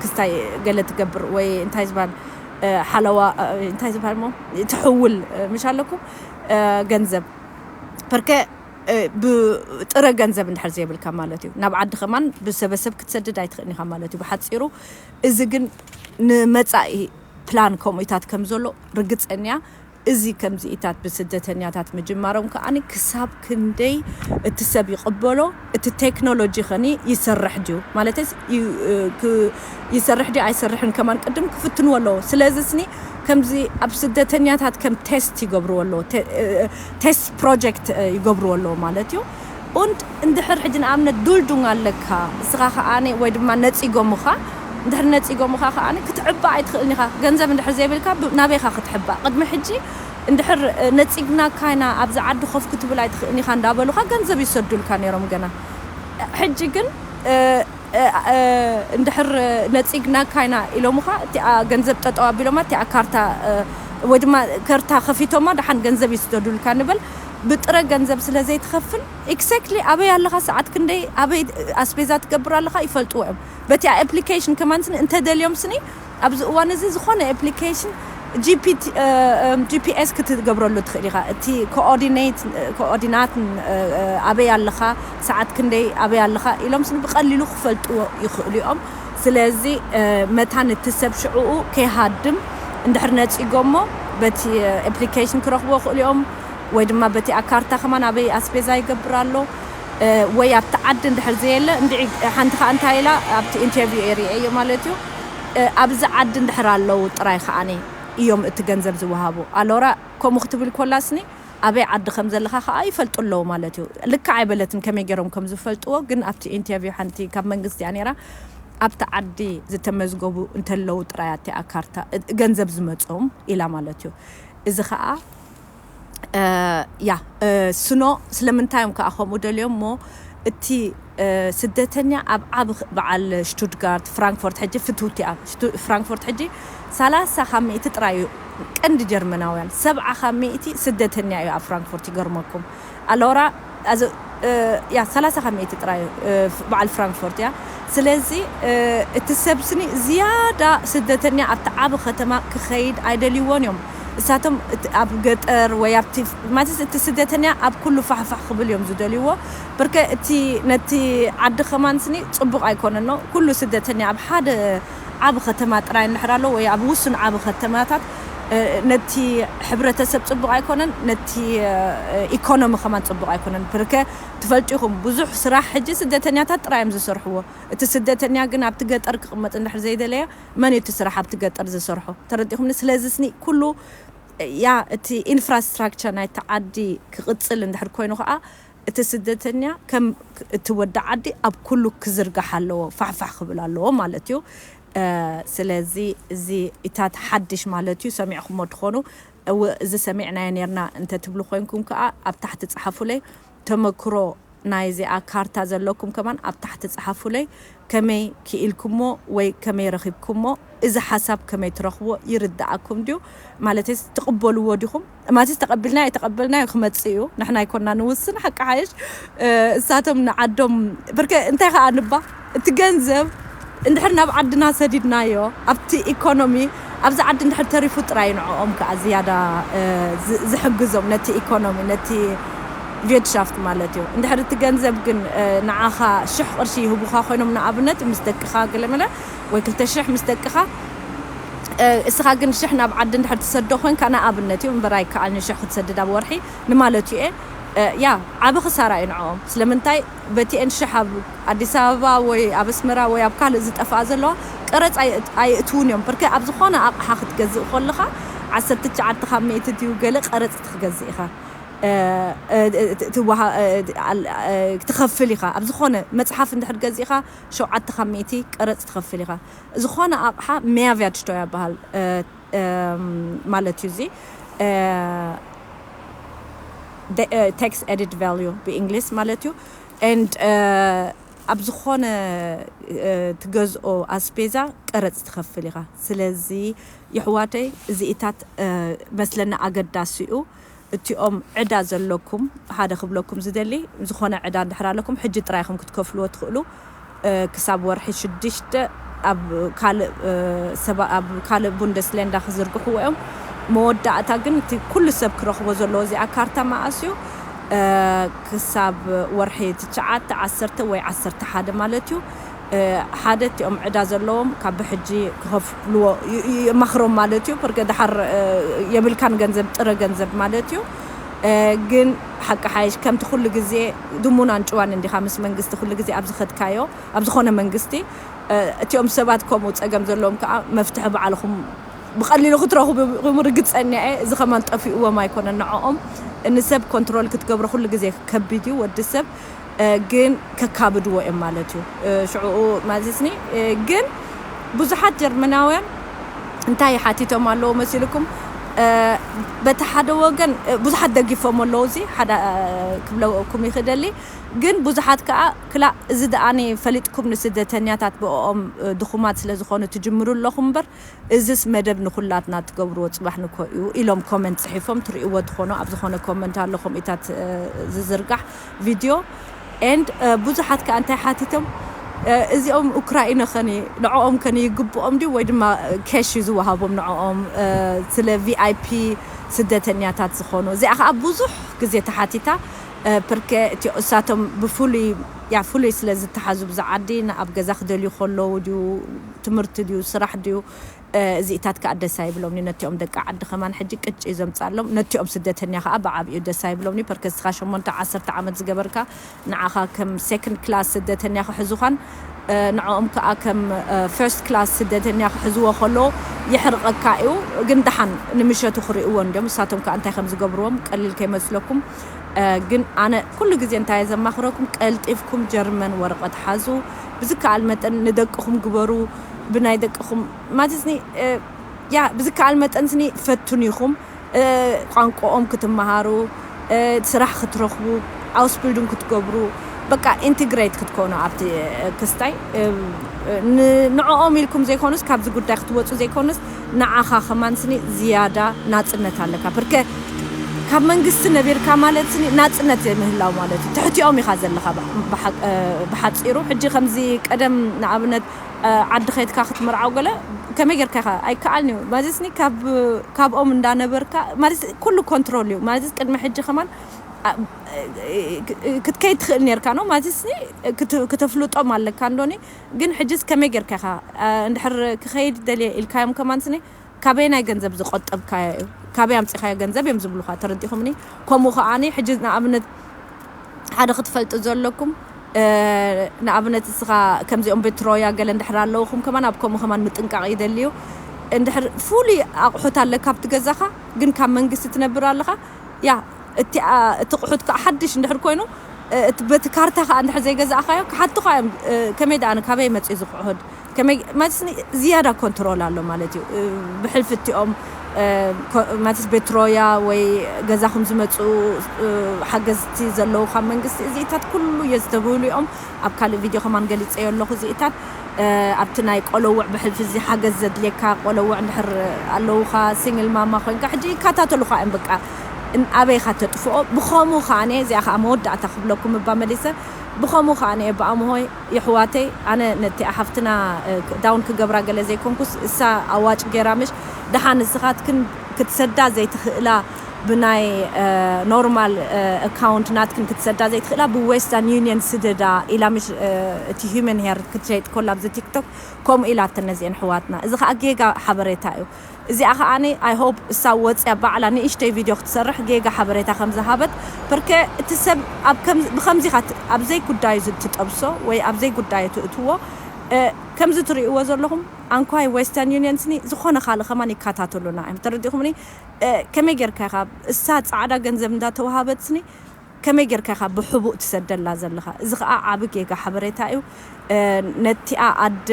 ክስታይ ገለ ትገብር ወይ እንታይ ዝበሃል ሓለዋ እንታይ ዝበሃል ሞ ትሕውል ምሽ ኣለኩም ገንዘብ ርከ ብጥረ ገንዘብ እንድሕር ዘይብልካ ማለት እዩ ናብ ዓዲ ከማን ብሰበሰብ ክትሰድድ ኣይትኽእልኒኻ ማለት እዩ ብሓፂሩ። እዚ ግን ንመፃኢ ፕላን ከምኡታት ከም ዘሎ ርግፀኛ። እዚ ከምዚኢታት ብስደተኛታት ምጅማሮም ከኣ ክሳብ ክንደይ እቲ ሰብ ይቕበሎ እቲ ቴክኖሎጂ ኸኒ ይሰርሕ ድዩ ማለት ይሰርሕ ድዩ ኣይሰርሕን ከማን ቅድም ክፍትንዎ ኣለዎ። ስለዚ ስኒ ከምዚ ኣብ ስደተኛታት ከም ቴስት ይገብርዎ ኣለዎ። ቴስት ፕሮጀክት ይገብርዎ ኣለዎ ማለት እዩ። Und እንድሕር ሕጂ ንኣብነት ዱልዱን ኣለካ እስኻ ከኣ ወይ ድማ ነፂጎምኻ እንድሕር ነፂጎምኻ ከኣ ክትዕባ ኣይትኽእልን ኢኻ። ገንዘብ እንድሕር ዘይብልካ ናበይኻ ክትሕባ ቅድሚ ሕጂ እንድሕር ነፂግናካ ኢና ኣብዚ ዓዲ ኮፍ ክትብል ኣይትኽእልን ኢኻ እንዳበሉኻ ገንዘብ ይሰዱልካ ነይሮም ገና። ሕጂ ግን እንድሕር ነፂግናካ ኢና ኢሎምኻ እቲኣ ገንዘብ ጠጠው ኣቢሎማ እቲኣ ካርታ ወይ ድማ ከርታ ከፊቶማ ደሓን ገንዘብ ይስደዱልካ ንበል ብጥረ ገንዘብ ስለ ዘይትኸፍል ኤግዛክትሊ ኣበይ ኣለኻ ሰዓት ክንደይ ኣበይ ኣስቤዛ ትገብር ኣለኻ ይፈልጥዎ እዮም። በቲ ኣፕሊኬሽን ከማን ስኒ እንተደልዮም ስኒ ኣብዚ እዋን እዚ ዝኾነ ኣፕሊኬሽን ጂፒኤስ ክትገብረሉ ትኽእል ኢኻ። እቲ ኮኦርዲናትን ኣበይ ኣለኻ ሰዓት ክንደይ ኣበይ ኣለኻ ኢሎም ስኒ ብቐሊሉ ክፈልጥዎ ይኽእሉ እዮም። ስለዚ መታን እቲ ሰብ ሽዕኡ ከይሃድም እንድሕር ነፂጎሞ በቲ ኣፕሊኬሽን ክረኽቦ ይኽእሉ እዮም። ወይ ድማ በቲ ኣካርታ ከማን ኣበይ ኣስቤዛ ይገብር ኣሎ ወይ ኣብቲ ዓዲ እንድሕር ዘየለ እንድዒ ሓንቲ ከዓ እንታይ ኢላ ኣብቲ ኢንተርቪው ኤሪያ እየ ማለት እዩ ኣብዚ ዓዲ እንድሕር ኣለዉ ጥራይ ከዓኒ እዮም እቲ ገንዘብ ዝወሃቡ። ኣሎራ ከምኡ ክትብል ኮላስኒ ኣበይ ዓዲ ከም ዘለኻ ከዓ ይፈልጡ ኣለዉ ማለት እዩ። ልክዕ ኣይበለትን ከመይ ገይሮም ከም ዝፈልጥዎ ግን ኣብቲ ኢንተርቪው ሓንቲ ካብ መንግስቲ እያ ነይራ። ኣብቲ ዓዲ ዝተመዝገቡ እንተለዉ ጥራይ ኣቲ ኣካርታ ገንዘብ ዝመፅኦም ኢላ ማለት እዩ። እዚ ከዓ ያ ስኖ ስለምንታይ እዮም ከዓ ከምኡ ደልዮም እሞ እቲ ስደተኛ ኣብ ዓብ በዓል ሽቱትጋርት ፍራንክፎርት ሕጂ ፍትውቲ ኣብ ፍራንክፎርት ሕጂ ሰላሳ ካብ ሚእቲ ጥራይ እዩ ቀንዲ ጀርመናውያን ሰብዓ ካብ ሚእቲ ስደተኛ እዩ ኣብ ፍራንክፎርት ይገርመኩም ኣለውራ ያ ሰላሳ ካብ ሚእቲ ጥራይ በዓል ፍራንክፎርት እያ። ስለዚ እቲ ሰብ ስኒ ዝያዳ ስደተኛ ኣብቲ ዓብ ከተማ ክኸይድ ኣይደልይዎን እዮም። እሳቶም ኣብ ገጠር ወይ ኣብቲ ማለት እቲ ስደተኛ ኣብ ኩሉ ፋሕፋሕ ክብል እዮም ዝደልይዎ። ብርከ እቲ ነቲ ዓዲ ከማን ስኒ ፅቡቕ ኣይኮነን ነው ኩሉ ስደተኛ ኣብ ሓደ ዓብ ከተማ ጥራይ እንድሕር ኣሎ ወይ ኣብ ውሱን ዓብ ከተማታት ነቲ ሕብረተሰብ ጽቡቕ ኣይኮነን፣ ነቲ ኢኮኖሚ ከማን ጽቡቕ ኣይኮነን። ብርከ ትፈልጡ ኢኹም፣ ብዙሕ ስራሕ ሕጂ ስደተኛታት ጥራይ እዮም ዝሰርሕዎ። እቲ ስደተኛ ግን ኣብቲ ገጠር ክቕመጥ እንድሕር ዘይደለየ፣ መን እዩ እቲ ስራሕ ኣብቲ ገጠር ዝሰርሖ? ተረዲኹምኒ? ስለዚ ስኒ ኩሉ ያ እቲ ኢንፍራስትራክቸር ናይቲ ዓዲ ክቕጽል እንድሕር ኮይኑ ከዓ እቲ ስደተኛ ከም እቲ ወዲ ዓዲ ኣብ ኩሉ ክዝርጋሕ ኣለዎ፣ ፋሕፋሕ ክብል ኣለዎ ማለት እዩ። ስለዚ እዚ ኢታት ሓድሽ ማለት እዩ። ሰሚዕኹሞ ትኾኑ፣ እዚ ሰሚዕናዮ ነርና እንተ ትብሉ ኮይንኩም ከዓ ኣብ ታሕቲ ጸሓፉለይ። ተመክሮ ናይ እዚኣ ካርታ ዘለኩም ከማን ኣብ ታሕቲ ጸሓፉለይ። ከመይ ክኢልኩሞ ወይ ከመይ ረኺብኩሞ፣ እዚ ሓሳብ ከመይ ትረኽቦ? ይርድኣኩም ድዩ? ማለትስ ትቕበልዎ ዲኹም? ማለትስ ተቐቢልና ኣይተቐበልናዮ ክመጽእ እዩ። ንሕና ኣይኮና ንውስን፣ ሓቂ ሓይሽ እሳቶም ንዓዶም። ብርከ እንታይ ከኣ ንባ እቲ ገንዘብ እንድሕር ናብ ዓድና ሰዲድናዮ፣ ኣብቲ ኢኮኖሚ ኣብዚ ዓዲ እንድሕር ተሪፉ ጥራይ ንዕኦም ከኣ ዝያዳ ዝሕግዞም ነቲ ኢኮኖሚ፣ ነቲ ቪርትሻፍት ማለት እዩ። እንድሕር እቲ ገንዘብ ግን ንዓኻ ሽሕ ቅርሺ ይህቡኻ ኮይኖም፣ ንኣብነት ምስ ደቅኻ ገለመለ ወይ ክልተ ሽሕ ምስ ደቅኻ፣ እስኻ ግን ሽሕ ናብ ዓዲ እንድሕር ትሰዶ ኮይንካ፣ ንኣብነት እዩ እምበር ኣይከኣልኒ ሽሕ ክትሰድድ ኣብ ወርሒ ንማለት እዩ። ያ ዓቢ ክሳራ እዩ ንዕኦም። ስለምንታይ በቲኤን ሽሕ ኣብ ኣዲስ ኣበባ ወይ ኣብ ኣስመራ ወይ ኣብ ካልእ ዝጠፍኣ ዘለዋ ቀረጽ ኣየእትውን እዮም። ብርከ ኣብ ዝኾነ ኣቕሓ ክትገዝእ ከለኻ ዓሰርተ ትሽዓተ ካብ ሚእቲ ድዩ ገለ ቀረጽ ክትገዝእ ኢኻ። ትኸፍል ኢኻ። ኣብ ዝኾነ መጽሓፍ እንድሕር ገዚእኻ ሸውዓተ ካብ ሚእቲ ቀረጽ ትኸፍል ኢኻ። ዝኾነ ኣቕሓ መያቭያጅቶ ይበሃል ማለት እዩ። እዚ tax added value ብእንግሊዝ ማለት እዩ። And ኣብ ዝኾነ ትገዝኦ ኣስቤዛ ቀረጽ ትኸፍል ኢኻ። ስለዚ የሕዋተይ፣ እዚኢታት መስለና ኣገዳሲ እዩ። እቲኦም ዕዳ ዘለኩም፣ ሓደ ክብለኩም ዝደሊ፣ ዝኾነ ዕዳ እንድሕር ኣለኩም፣ ሕጂ ጥራይ ኢኹም ክትከፍልዎ ትኽእሉ። ክሳብ ወርሒ ሽዱሽተ ኣብ ካልእ ሰብ ኣብ ካልእ ቡንደስሌንዳ ክዝርግሕዎ እዮም። መወዳእታ ግን እቲ ኩሉ ሰብ ክረኽቦ ዘለዎ እዚኣ ካርታ መኣስ እዩ? ክሳብ ወርሒ ትሽዓተ፣ ዓሰርተ ወይ ዓሰርተ ሓደ ማለት እዩ። ሓደ እቲኦም ዕዳ ዘለዎም ካብ ብሕጂ ክኸፍልዎ የማኽሮም ማለት እዩ። ብርገ ድሓር የብልካን ገንዘብ፣ ጥረ ገንዘብ ማለት እዩ። ግን ሓቂ ሓይሽ ከምቲ ኩሉ ግዜ ድሙናን ጭዋን እንዲኻ ምስ መንግስቲ ኩሉ ግዜ ኣብ ዝኸድካዮ፣ ኣብ ዝኾነ መንግስቲ እቲኦም ሰባት ከምኡ ጸገም ዘለዎም ከዓ መፍትሒ ባዕልኹም ብቐሊሉ ክትረኽቡ ርግጸኛ እየ። እዚ ከማን ጠፊእዎም ኣይኮነን ንዕኦም። ንሰብ ኮንትሮል ክትገብሮ ኩሉ ግዜ ከቢድ እዩ። ወዲ ሰብ ግን ከካብድዎ እዮም ማለት እዩ። ሽዕኡ ማለትኒ ግን ብዙሓት ጀርመናውያን እንታይ ሓቲቶም ኣለዎ መሲልኩም? በቲ ሓደ ወገን ብዙሓት ደጊፎም ኣለዉ፣ እዚ ሓደ ክብለኩም ይኽደሊ። ግን ብዙሓት ከዓ ክላ እዚ ደኣኒ ፈሊጥኩም ንስደተኛታት ብኦም ድኹማት ስለ ዝኾኑ ትጅምሩ ኣለኹም እምበር እዚስ መደብ ንኹላትና ትገብርዎ ጽባሕ ንኮ እዩ ኢሎም ኮመንት ጽሒፎም ትርእይዎ ትኾኑ። ኣብ ዝኾነ ኮመንት ኣሎ ከምኢታት ዝዝርጋሕ ቪድዮ። And ብዙሓት ከኣ እንታይ ሓቲቶም፣ እዚኦም ኡክራይነ ኸኒ ንዕኦም ከኒ ይግብኦም ድዩ ወይ ድማ ኬሽ እዩ ዝወሃቦም ንዕኦም ስለ ቪኣይፒ ስደተኛታት ዝኾኑ? እዚኣ ኸኣ ብዙሕ ግዜ ተሓቲታ። ፕርከ እቲ እሳቶም ብፍሉይ ያ ፍሉይ ስለ ዝተሓዙ ብዛ ዓዲ ንኣብ ገዛ ክደልዩ ከለዉ ድዩ፣ ትምህርቲ ድዩ፣ ስራሕ ድዩ፣ እዚኢታት ከኣ ደስ ኣይብሎምኒ። ነቲኦም ደቂ ዓዲ ከማን ሕጂ ቅጭ እዩ ዘምጻሎም። ነቲኦም ስደተኛ ከኣ ብዓቢኡ ደስ ኣይብሎምኒ። ፐርከ እስኻ ሸሞንተ ዓሰርተ ዓመት ዝገበርካ ንዓኻ ከም ሴኮንድ ክላስ ስደተኛ ክሕዙኻን ንዕኦም ከኣ ከም ፈርስት ክላስ ስደተኛ ክሕዝዎ ከሎ የሕርቐካ እዩ። ግን ደሓን ንምሸቱ ክርእይዎ እንድዮም። ንሳቶም ከኣ እንታይ ከም ዝገብርዎም ቀሊል ከይመስለኩም። ግን ኣነ ኩሉ ግዜ እንታይ እየ ዘማኽረኩም፣ ቀልጢፍኩም ጀርመን ወረቐት ሓዙ። ብዝከኣል መጠን ንደቅኹም ግበሩ። ብናይ ደቅኹም ማለትኒ ያ ብዝከኣል መጠን ስኒ ፈትኑ ኢኹም። ቋንቋኦም ክትመሃሩ፣ ስራሕ ክትረኽቡ፣ ኣውስቢልዱን ክትገብሩ፣ በቃ ኢንትግሬት ክትኮኑ ኣብቲ ክስታይ ንዕኦም ኢልኩም ዘይኮኑስ ካብዚ ጉዳይ ክትወፁ ዘይኮኑስ ንዓኻ ከማን ስኒ ዝያዳ ናፅነት ኣለካ። ብርከ ካብ መንግስቲ ነቢርካ ማለት ስኒ ናፅነት ዘይምህላው ማለት እዩ። ትሕቲኦም ኢኻ ዘለኻ ብሓፂሩ። ሕጂ ከምዚ ቀደም ንኣብነት ዓዲ ኸይድካ ክትምርዓው ገለ ከመይ ጌርካ ኢኻ ኣይከኣልን እዩ ማለት ስኒ ካብኦም እንዳነበርካ ማለት ኩሉ ኮንትሮል እዩ ማለት ቅድሚ ሕጂ ከማን ክትከይድ ትኽእል ኔርካ ነው ማለት ስኒ ክተፍልጦም ኣለካ እንዶኒ። ግን ሕጅስ ከመይ ጌርካ ኢኻ እንድሕር ክኸይድ ደልየ ኢልካዮም ከማን ስኒ ካበየናይ ገንዘብ ዝቆጠብካዮ እዩ፣ ካበይ ኣምፂኻዮ ገንዘብ እዮም ዝብሉኻ። ተረዲኹምኒ? ከምኡ ከዓኒ ሕጂ ንኣብነት ሓደ ክትፈልጡ ዘለኩም፣ ንኣብነት እስኻ ከምዚኦም ቤት ሮያ ገለ እንድሕር ኣለውኹም ከማን ኣብ ከምኡ ከማን ምጥንቃቕ ይደልዩ። እንድሕር ፍሉይ ኣቑሑት ኣለካ ኣብቲ ገዛኻ ግን ካብ መንግስቲ ትነብር ኣለኻ፣ ያ እቲ እቲ ቁሑት ከዓ ሓድሽ እንድሕር ኮይኑ፣ እቲ በቲ ካርታ ከዓ እንድሕር ዘይገዛእካዮ ክሓቱኻ እዮም። ከመይ ደኣ ካበይ መፅኡ ዝቁሑድ ከመይ ማለትኒ ዝያዳ ኮንትሮል ኣሎ ማለት እዩ። ብሕልፊ እቲኦም ማለት ቤት ሮያ ወይ ገዛኹም ዝመፁ ሓገዝቲ ዘለዉ ካብ መንግስቲ እዚኢታት ኩሉ የስተብህሉ እዮም። ኣብ ካልእ ቪድዮ ከማን ገሊፀዮ ኣለኹ እዚኢታት። ኣብቲ ናይ ቆለውዕ ብሕልፊ እዚ ሓገዝ ዘድልየካ ቆለውዕ እንድሕር ኣለውኻ ሲንግል ማማ ኮይንካ ሕጂ ይከታተሉኻ እዮም። በቃ ኣበይኻ ተጥፍኦ። ብኸምኡ ከዓ እዚኣ ከዓ መወዳእታ ክብለኩም እባ መሊሰ ብኸምኡ ከዓ እየ ብኣምሆይ የሕዋተይ ኣነ ነቲ ሓፍትና ዳውን ክገብራ ገለ ዘይኮንኩስ እሳ ኣዋጭ ገይራ ምሽ ደሓን ንስኻትክን ክትሰዳ ዘይትኽእላ ብናይ ኖርማል ኣካውንት ናትክን ክትሰዳ ዘይትኽእላ ብዌስተርን ዩኒየን ስደዳ ኢላ ምሽ እቲ ሂመን ሄር ክትሸይጥ ኮላ ኣብዚ ቲክቶክ ከምኡ ኢላተን ነዚአን ኣሕዋትና። እዚ ከዓ ጌጋ ሓበሬታ እዩ። እዚኣ ከዓኒ ኣይ ሆፕ እሳ ወፅያ ባዕላ ንእሽተይ ቪድዮ ክትሰርሕ ጌጋ ሓበሬታ ከም ዝሃበት ፐርከ እቲ ሰብ ብከምዚ ኢኻ ኣብ ዘይጉዳዩ ትጠብሶ ወይ ኣብ ዘይጉዳዩ ትእትዎ። ከምዚ ትርእይዎ ዘለኹም ኣንኳይ ዌስተርን ዩኒየን ስኒ ዝኾነ ካልእ ከማን ይከታተሉና እዮም። ተረዲኹምኒ? ከመይ ጌርካ ኢኻ እሳ ፃዕዳ ገንዘብ እንዳተዋሃበት ስኒ ከመይ ጌርካ ኢኻ ብሕቡእ ትሰደላ ዘለኻ? እዚ ኸዓ ዓቢ ጌጋ ሓበሬታ እዩ። ነቲኣ ኣደ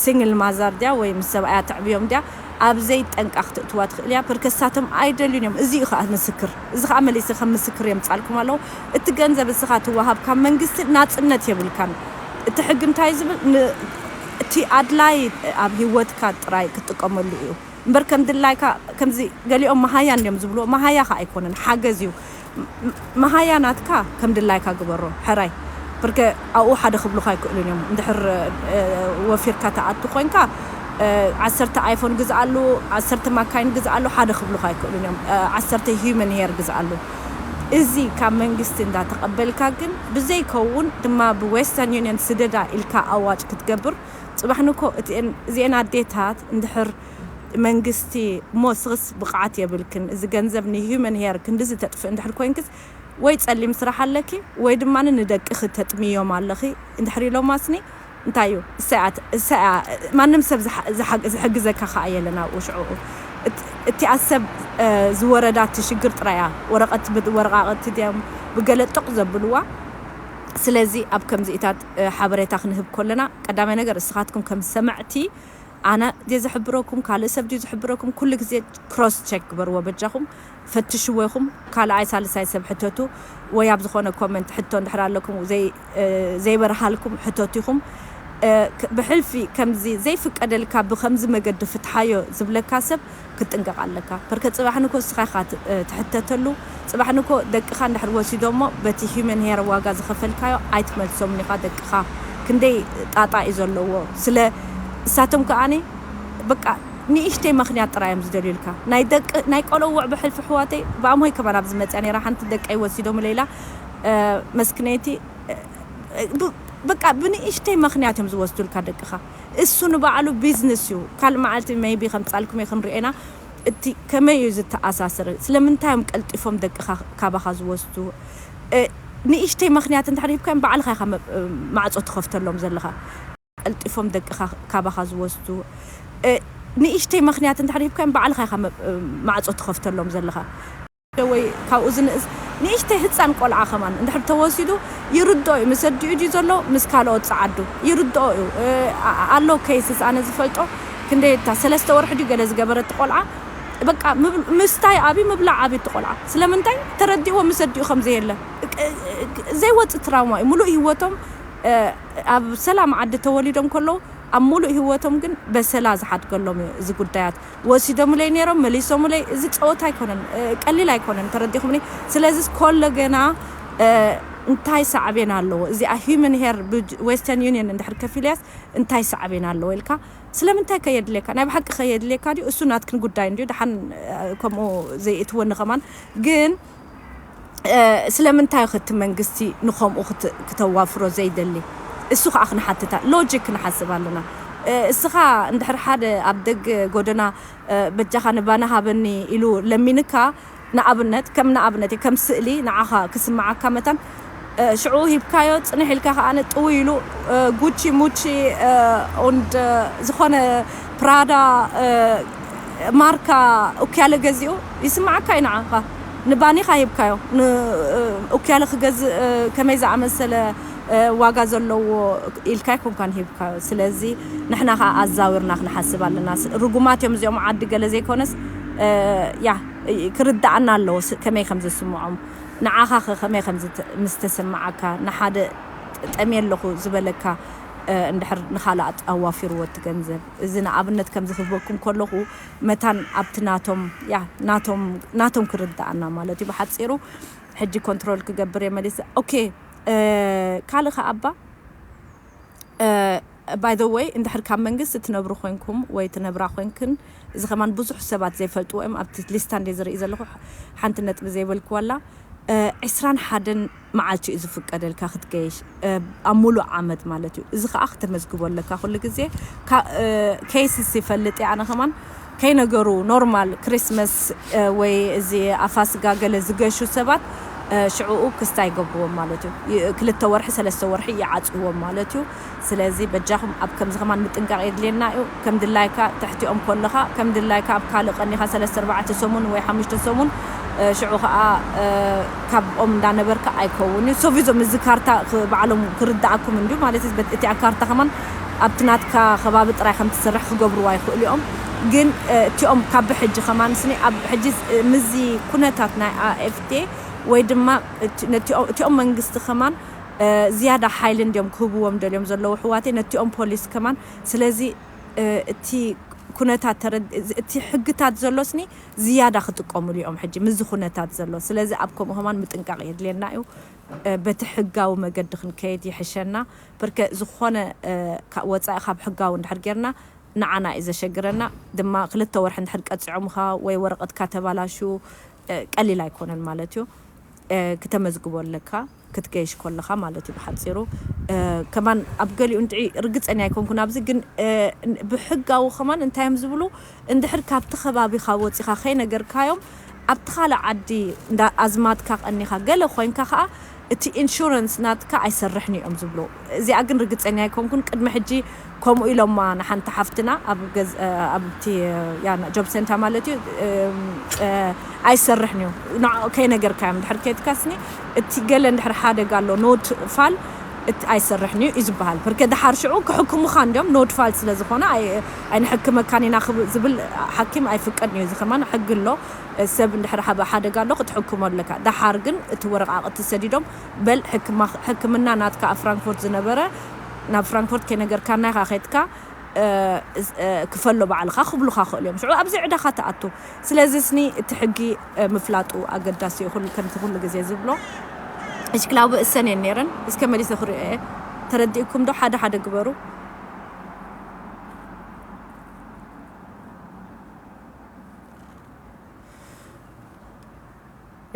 ሲንግል ማዛር ድያ ወይ ምስ ሰብኣያ ተዕብዮም ድያ ኣብ ዘይጠንቃ ክትእትዋ ትኽእል እያ። ፐርከሳቶም ኣይደልዩን እዮም። እዚ እዩ ከዓ ምስክር። እዚ ከዓ መሊሰ ከም ምስክር የምፃልኩም ኣለዉ። እቲ ገንዘብ እስኻ ትወሃብ ካብ መንግስቲ ናፅነት የብልካን። እቲ ሕጊ እንታይ ዝብል እቲ ኣድላይ ኣብ ህይወትካ ጥራይ ክትጥቀመሉ እዩ። እምበር ከም ድላይካ ከምዚ ገሊኦም መሃያ እንዲዮም ዝብልዎ መሃያ ከ ኣይኮነን ሓገዝ እዩ። መሃያ ናትካ ከም ድላይካ ግበሮ ሕራይ። ብርከ ኣብኡ ሓደ ክብሉካ ኣይክእሉን እዮም እንድሕር ወፊርካ ተኣቱ ኮይንካ ዓሰርተ ኣይፎን ግዝኣሉ፣ ዓሰርተ ማካይን ግዝኣሉ ሓደ ክብሉካ ኣይክእሉን እዮም። ዓሰርተ ሂመን ሄር ግዝኣሉ። እዚ ካብ መንግስቲ እንዳተቐበልካ ግን ብዘይከውን ድማ ብዌስተርን ዩኒየን ስደዳ ኢልካ ኣዋጭ ክትገብር ጽባሕ ንኮ እዚኤን ኣዴታት እንድሕር መንግስቲ እሞ ስኽስ ብቕዓት የብልክን እዚ ገንዘብ ንሂመን ሄር ክንድዚ ተጥፍእ እንድሕር ኮይንክስ ወይ ጸሊም ስራሕ ኣለኪ ወይ ድማ ንደቅኺ ተጥምዮም ኣለኺ እንድሕር ኢሎማስኒ እንታይ እዩ እሰያት እሰያ ማንም ሰብ ዝሕግዘካ ከዓ የለን ኣብኡ ሽዕኡ እቲኣ ሰብ ዝወረዳ እቲ ሽግር ጥራያ ወረቀት ወረቃቅቲ ድዮም ብገለጥቕ ዘብልዋ ስለዚ ኣብ ከምዚኢታት ሓበሬታ ክንህብ ከለና ቀዳማይ ነገር እስኻትኩም ከም ሰማዕቲ ኣነ ድየ ዝሕብረኩም ካልእ ሰብ ድዩ ዝሕብረኩም ኩሉ ግዜ ክሮስ ቸክ ግበርዎ በጃኹም ፈትሽዎ ኢኹም ካልኣይ ሳልሳይ ሰብ ሕተቱ ወይ ኣብ ዝኾነ ኮመንት ሕቶ እንድሕር ኣለኩም ዘይበርሃልኩም ሕተቱ ኢኹም ብሕልፊ ከምዚ ዘይፍቀደልካ ብከምዚ መገዲ ፍትሓዮ ዝብለካ ሰብ ክትጥንቀቕ ኣለካ። በርከ ጽባሕ ንኮ እስኻ ኢኻ ትሕተተሉ። ጽባሕ ንኮ ደቅኻ እንድሕር ወሲዶሞ በቲ ሂመን ሄር ዋጋ ዝኸፈልካዮ ኣይትመልሶምን ኢኻ ደቅኻ። ክንደይ ጣጣ እዩ ዘለዎ። ስለ እሳቶም ከኣኒ በቃ ንእሽተይ ምኽንያት ጥራይ እዮም ዝደልዩልካ። ናይ ደቂ ናይ ቆለውዕ ብሕልፊ ኣሕዋተይ ብኣምሆይ ከማን ኣብዚ መፅያ ነይራ ሓንቲ ደቀይ ወሲዶምለይ ኢላ መስክነይቲ በቃ ብንእሽተይ ምኽንያት እዮም ዝወስዱልካ ደቅኻ። እሱ ንባዕሉ ቢዝነስ እዩ። ካልእ መዓልቲ ሜይቢ ከምፃልኩም እየ ክንሪኤና እቲ ከመይ እዩ ዝተኣሳሰረ? ስለምንታይ እዮም ቀልጢፎም ደቅኻ ካባኻ ዝወስዱ? ንእሽተይ ምኽንያት እንድሕር ሂብካዮም ባዕልኻ ኢኻ ማዕፆ ትኸፍተሎም ዘለኻ። ቀልጢፎም ደቅኻ ካባኻ ዝወስዱ ንእሽተይ ምኽንያት እንድሕር ሂብካዮም ባዕልኻ ኢኻ ማዕፆ ትኸፍተሎም ዘለኻ። ወይ ካብኡ ዝንእስ ንእሽተይ ህፃን ቆልዓ ከማን እንድሕር ተወሲዱ ይርድኦ እዩ። ምስ ኣዲኡ ድዩ ዘሎ ምስ ካልኦት ፀዓዱ ይርድኦ እዩ። ኣሎ ኬይስስ ኣነ ዝፈልጦ ክንደይ እታ ሰለስተ ወርሒ ድዩ ገለ ዝገበረት ቆልዓ በቃ ምስታይ ኣብዩ ምብላዕ ኣብዩ እቲ ቆልዓ ስለምንታይ ተረዲእዎ ምስ ኣዲኡ ከም ዘየለ ዘይወፅእ ትራውማ እዩ። ሙሉእ ህይወቶም ኣብ ሰላም ዓዲ ተወሊዶም ከለዉ ኣብ ሙሉእ ህይወቶም ግን በሰላ ዝሓድገሎም እዩ እዚ ጉዳያት። ወሲዶምለይ ነይሮም መሊሶምለይ። እዚ ፀወታ ኣይኮነን፣ ቀሊል ኣይኮነን። ተረዲኹምኒ? ስለዚ ኮሎ ገና እንታይ ሳዕቤን ኣለዎ? እዚኣ ሂዩመን ሄር ብዌስተርን ዩኒየን እንድሕር ከፊለያስ እንታይ ሳዕቤን ኣለዎ ኢልካ ስለምንታይ ከየድልየካ? ናይ ብሓቂ ከየድልየካ ድዩ? እሱ ናትክን ጉዳይ እንድዩ። ደሓን ከምኡ ዘይእትወኒ ከማን ግን ስለምንታይ እቲ መንግስቲ ንኸምኡ ክተዋፍሮ ዘይደሊ? እሱ ከዓ ክንሓትታ ሎጂክ ክንሓስብ ኣለና። እ፣ እስኻ እንድሕር ሓደ ኣብ ደገ ጎደና፣ እ፣ በጃኻ ንባና ሃበኒ ኢሉ ለሚንካ፣ ንኣብነት፣ ከም ንኣብነት፣ ከም ስእሊ ንዓኻ ክስምዓካ መታን፣ እ፣ ሽዑ ሂብካዮ፣ ጽንሕ ኢልካ ከኣ ጥው ኢሉ፣ እ፣ ጉቺ ሙቺ፣ እ፣ ኡንድ፣ እ፣ ዝኾነ ፕራዳ፣ እ፣ ማርካ ኡክያለ ገዚኡ ይስምዓካ እዩ ንዓኻ። ንባኒኻ ሂብካዮ። ን-፣ እ፣ ኡክያለ ክገዝእ፣ እ፣ ከመይ ዝኣመሰለ፣ እ፣ ዋጋ ዘለዎ ኢልካ ኣይኮንካን ሂብካዮ። ስለዚ ንሕና ከኣ ኣዛዊርና ክንሓስብ ኣለና። ስ-፣ ርጉማት እዮም እዚኦም ዓዲ ገለ ዘይኮነስ፣ እ፣ ያ፣ እ፣ ክርድኣና ኣለዎ ስ-፣ ከመይ ከም ዝስምዖም። ንዓኻ ኸ ከመይ ከም ዝተ-፣ ምስ ተሰምዓካ፣ ንሓደ ጠምየ ኣለኹ ዝበለካ፣ እ፣ እንድሕር ንኻልኣት ኣዋፊርዎ እቲ ገንዘብ። እዚ ንኣብነት ከም ዝህበኩም ከለኹ፣ መታን ኣብቲ ናቶም፣ ያ፣ ናቶም፣ ናቶም ክርድኣና ማለት እዩ። ብሓጺሩ፣ ሕጂ ኮንትሮል ክገብር እየ መሊሰ። ኦኬ፣ እ፣ ካልእ ኸኣ ኣባ፣ እ፣ by the way፣ እንድሕር ካብ መንግስቲ ትነብሩ ኮይንኩም ወይ ትነብራ ኮይንክን፣ እዚ ከማን ብዙሕ ሰባት ዘይፈልጥዎ እዮም። ኣብቲ ሊስታ እንደ ዝርኢ ዘለኹ ሓንቲ ነጥቢ ዘይበልክዋላ፣ እ፣ ዕስራን ሓደን መዓልቲ እዩ ዝፍቀደልካ ክትገይሽ፣ እ፣ ኣብ ሙሉእ ዓመት ማለት እዩ። እዚ ከኣ ክተመዝግቦ ኣለካ ኩሉ ግዜ። ካ-፣ እ፣ ኬይስስ ይፈልጥ እየ ኣነ ከማን፣ ከይነገሩ ኖርማል ክሪስመስ፣ እ፣ ወይ እዚ ኣፋስጋ ገለ ዝገሹ ሰባት፣ እ፣ ሽዕኡ ክስታይ ይገብርዎም ማለት እዩ። ይ-፣ ክልተ ወርሒ፣ ሰለስተ ወርሒ ይዓጽውዎም ማለት እዩ። ስለዚ በጃኹም ኣብ ከምዚ ከማን ምጥንቃቕ የድልየና እዩ። ከም ድላይካ ትሕቲኦም ኮለኻ፣ ከም ድላይካ ኣብ ካልእ ቀኒኻ ሰለስተ ኣርባዕተ ሰሙን ወይ ሓሙሽተ ሰሙን፣ እ፣ ሽዑ ኸኣ፣ እ፣ ካብኦም እንዳነበርካ ኣይከውን እዩ። ሶቪዞም እዚ ካርታ ክ-፣ ባዕሎም ክርድኣኩም እንድዩ ማለት እዩ። በት-፣ እቲኣ ካርታ ከማን ኣብቲ ናትካ ከባቢ ጥራይ ከም ትስራሕ ክገብርዋ ይኽእሉ እዮም። ግን፣ እ፣ እቲኦም ካብ ብሕጂ ከማን ስኒ ኣብ ሕጂ፣ እ፣ ምዚ ኩነታት ናይ A F D ወይ ድማ እቲ-፣ ነቲኦ-፣ እቲኦም መንግስቲ ከማን፣ እ፣ ዝያዳ ሓይሊ እንድዮም ክህብዎም ደልዮም ዘለዉ ኣሕዋተይ ነቲኦም ፖሊስ ከማን። ስለዚ፣ እ፣ እቲ ኩነታት ተረድ-፣ እዚ፣ እቲ ሕግታት ዘሎ ስኒ ዝያዳ ክጥቀሙሉ እዮም ሕጂ ምስዚ ኩነታት ዘሎ። ስለዚ ኣብ ከምኡ ከማን ምጥንቃቕ የድልየና እዩ። እ፣ በቲ ሕጋዊ መገዲ ክንከይድ ይሕሸና። ብርከ ዝኾነ፣ እ፣ ካ-፣ ወጻኢ ካብ ሕጋዊ እንድሕር ጌርና ንዓና እዩ ዘሸግረና። ድማ ክልተ ወርሒ እንድሕር ቀጺዖምኻ ወይ ወረቐትካ ተባላሹ፣ እ፣ ቀሊል ኣይኮነን ማለት እዩ። እ፣ ክተመዝግቦ ኣለካ ክትገይሽ ከለኻ ማለት እዩ ብሓጺሩ። እ፣ ከማን ኣብ ገሊኡ እንድዒ ርግጸኛ ኣይኮንኩን ኣብዚ ግን፣ እ፣ ን-፣ ብሕጋዊ ከማን እንታይ እዮም ዝብሉ፣ እንድሕር ካብቲ ከባቢኻ ወጺኻ ከይነገርካዮም ኣብቲ ካልእ ዓዲ እንዳ ኣዝማድካ ቀኒኻ ገለ ኮይንካ ከኣ እቲ ኢንሹረንስ ናትካ ኣይሰርሕን እዮም ዝብሉ። እዚኣ ግን ርግጸኛ ኣይኮንኩን። ቅድሚ ሕጂ ከምኡ ኢሎማ ንሓንቲ ሓፍትና ኣብ ገዝ-፣ እ፣ ኣብቲ፣ እ፣ ያ ጆብ ሴንተር ማለት እዩ፣ እም፣ እ፣ ኣይሰርሕን እዩ። ንዕኡ ከይነገርካዮም እንድሕር ከይድካስኒ እቲ ገለ እንድሕር ሓደጋ ኣሎ ኖት ፋል እቲ ኣይሰርሕን እዩ እዩ ዝበሃል። ብርከ ደሓር ሽዑ ክሕክሙኻ እንድዮም ኖት ፋል ስለ ዝኾነ ኣይ-፣ ኣይንሕክመካን ኢና ክብ-፣ ዝብል ሓኪም ኣይፍቀድን እዩ። እዚ ከማን ሕጊ ኣሎ። ሰብ እንድሕር ሓበ ሓደጋ ኣሎ ክትሕክሞ ኣለካ። ደሓር ግን እቲ ወረቓቕቲ ሰዲዶም በል ሕክማ-፣ ሕክምና ናትካ ኣብ ፍራንክፎርት ዝነበረ ናብ ፍራንክፎርት ከይነገርካና ኢኻ ከይድካ፣ እ፣ እስ-፣ እ፣ ክፈሎ ባዕልኻ ክብሉኻ ክእሉ እዮም። ሽዑ ኣብዚ ዕዳኻ ትኣቱ። ስለዚ ስኒ እቲ ሕጊ፣ እ፣ ምፍላጡ ኣገዳሲ እዩ። ኩሉ ከምቲ ኩሉ ግዜ ዝብሎ እሽክላዊ እሰን እየን ነይረን። እስከ መሊሰ ክሪኦ እየ። ተረዲእኩም ዶ? ሓደ ሓደ ግበሩ።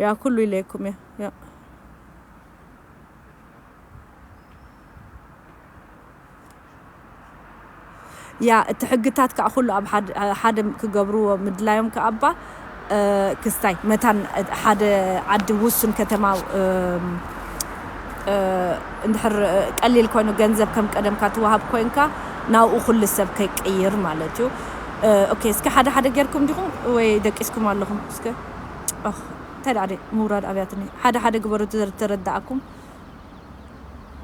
ያ ኩሉ ኢለይኩም እየ። ያ። ያ፣ እቲ ሕግታት ከኣ ኩሉ ኣብ ሓደ፣ ሓደ ክገብርዎ ምድላዮም ከኣ እባ፣ እ፣ ክስታይ መታን ሓደ ዓዲ ውሱን ከተማ፣ እም፣ እ፣ እንድሕር ቀሊል ኮይኑ ገንዘብ ከም ቀደምካ ትወሃብ ኮይንካ ናብኡ ኩሉ ሰብ ከይቅይር ማለት እዩ። እ፣ ኦኬ፣ እስከ ሓደ ሓደ ጌርኩም ዲኹም ወይ ደቂስኩም ኣለኹም? እስከ፣ ኦኽ፣ እንታይ ደኣ ደይ ምውራድ ኣብያትኒ። ሓደ ሓደ ግበሩ፣ ተረ-፣ ተረዳእኩም።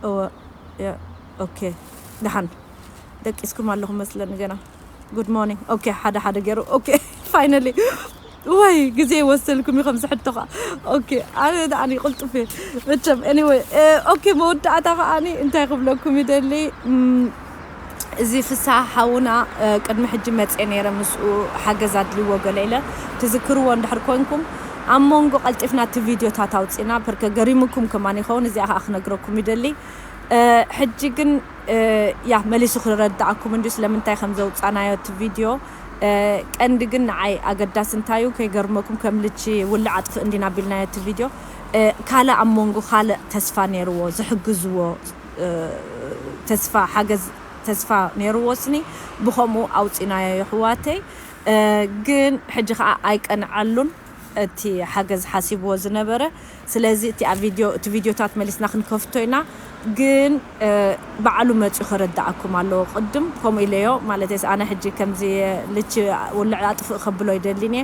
እወ፣ ያ፣ ኦኬ። ደሓን ደቂስኩም ኣለኹም መስለኒ ገና። ጉድ ሞርኒንግ። ኦኬ፣ ሓደ ሓደ ገይሩ። ኦኬ፣ ፋይናሊ። ወይ፣ ግዜ ይወሰልኩም እዩ ከምዚ ሕቶ ኸዓ። ኦኬ፣ ኣነ ደኣኒ ቅልጡፍ እየ። መቸም፣ ኤኒወይ፣ እ፣ ኦኬ፣ መወዳእታ ኸዓኒ እንታይ ክብለኩም ይደሊ? እም፣ እዚ ፍስሃ ሓውና፣ እ፣ ቅድሚ ሕጂ መጽየ ነይረ፣ ምስኡ ሓገዝ ኣድልይዎ ገለ ኢለ። ትዝክርዎ እንድሕር ኮንኩም፣ ኣብ መንጎ ቀልጢፍና እቲ ቪድዮታት ኣውጺእና፣ ፐርከ ገሪሙኩም ከማን ይኸውን፣ እዚኣ ኸዓ ክነግረኩም ይደሊ። እ፣ ሕጂ ግን፣ እ፣ ያ፣ መሊሱ ክረድኣኩም እንድዩ ስለምንታይ ከም ዘውጻናዮ እቲ ቪድዮ። እ፣ ቀንዲ ግን ንዓይ ኣገዳሲ እንታይ እዩ፣ ከይገርመኩም ከም ልቺ ውልዕ ኣጥፍእ እንዲና ኣቢልናዮ እቲ ቪድዮ። እ፣ ካልእ ኣብ መንጎ ካልእ ተስፋ ነይርዎ፣ ዝሕግዝዎ፣ እ፣ ተስፋ፣ ሓገዝ ተስፋ ነይርዎ ስኒ ብኸምኡ ኣውፂናዮ የሕዋተይ። ግን ሕጂ ከዓ ኣይቀንዓሉን እቲ ሓገዝ ሓሲብዎ ዝነበረ። ስለዚ እቲ ኣብ ቪድዮ እቲ ቪድዮታት መሊስና ክንከፍቶ ኢና። ግን ባዕሉ መፂኡ ከረዳኣኩም ኣለዎ። ቅድም ከምኡ ኢለዮ ማለት ኣነ ሕጂ ከምዚ ልች ውልዕ ኣጥፍእ ከብሎ ይደሊን እየ።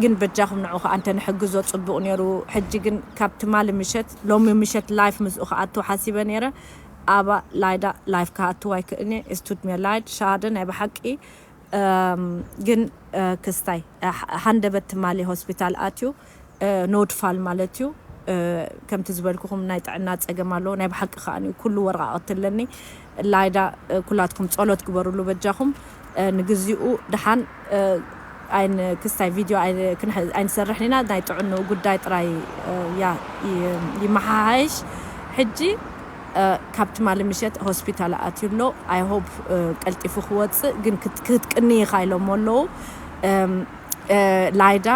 ግን በጃኹም ንዑ ከዓ እንተ ንሕግዞ ፅቡቅ ነይሩ። ሕጂ ግን ካብ ትማሊ ምሸት ሎሚ ምሸት ላይፍ ምስኡ ክኣትው ሓሲበ ነይረ። ኣባ ላይዳ ላይፍ ክኣትው ኣይክእልኒ። ስቱድ ሜ ላይድ ሻደ ናይ ብሓቂ ግን ክስታይ ሃንደበት ትማሊ ሆስፒታል ኣትዩ ኖድፋል ማለት እዩ። ከምቲ ዝበልኩኹም ናይ ጥዕና ፀገም ኣለዎ። ናይ ብሓቂ ከዓ ኩሉ ወረቃቅቲ ኣለኒ። ላይዳ ኩላትኩም ፀሎት ግበሩሉ በጃኹም። ንግዚኡ ድሓን ኣይን ክስታይ ቪድዮ ኣይንሰርሕን ኢና። ናይ ጥዕንኡ ጉዳይ ጥራይ ይመሓሓይሽ። ሕጂ ካብ ትማሊ ምሸት ሆስፒታል ኣትዩ ኣሎ። ኣይ ሆፕ ቀልጢፉ ክወፅእ ግን ክትቅኒ ኢኻ ኢሎሞ ኣለዉ። ላይዳ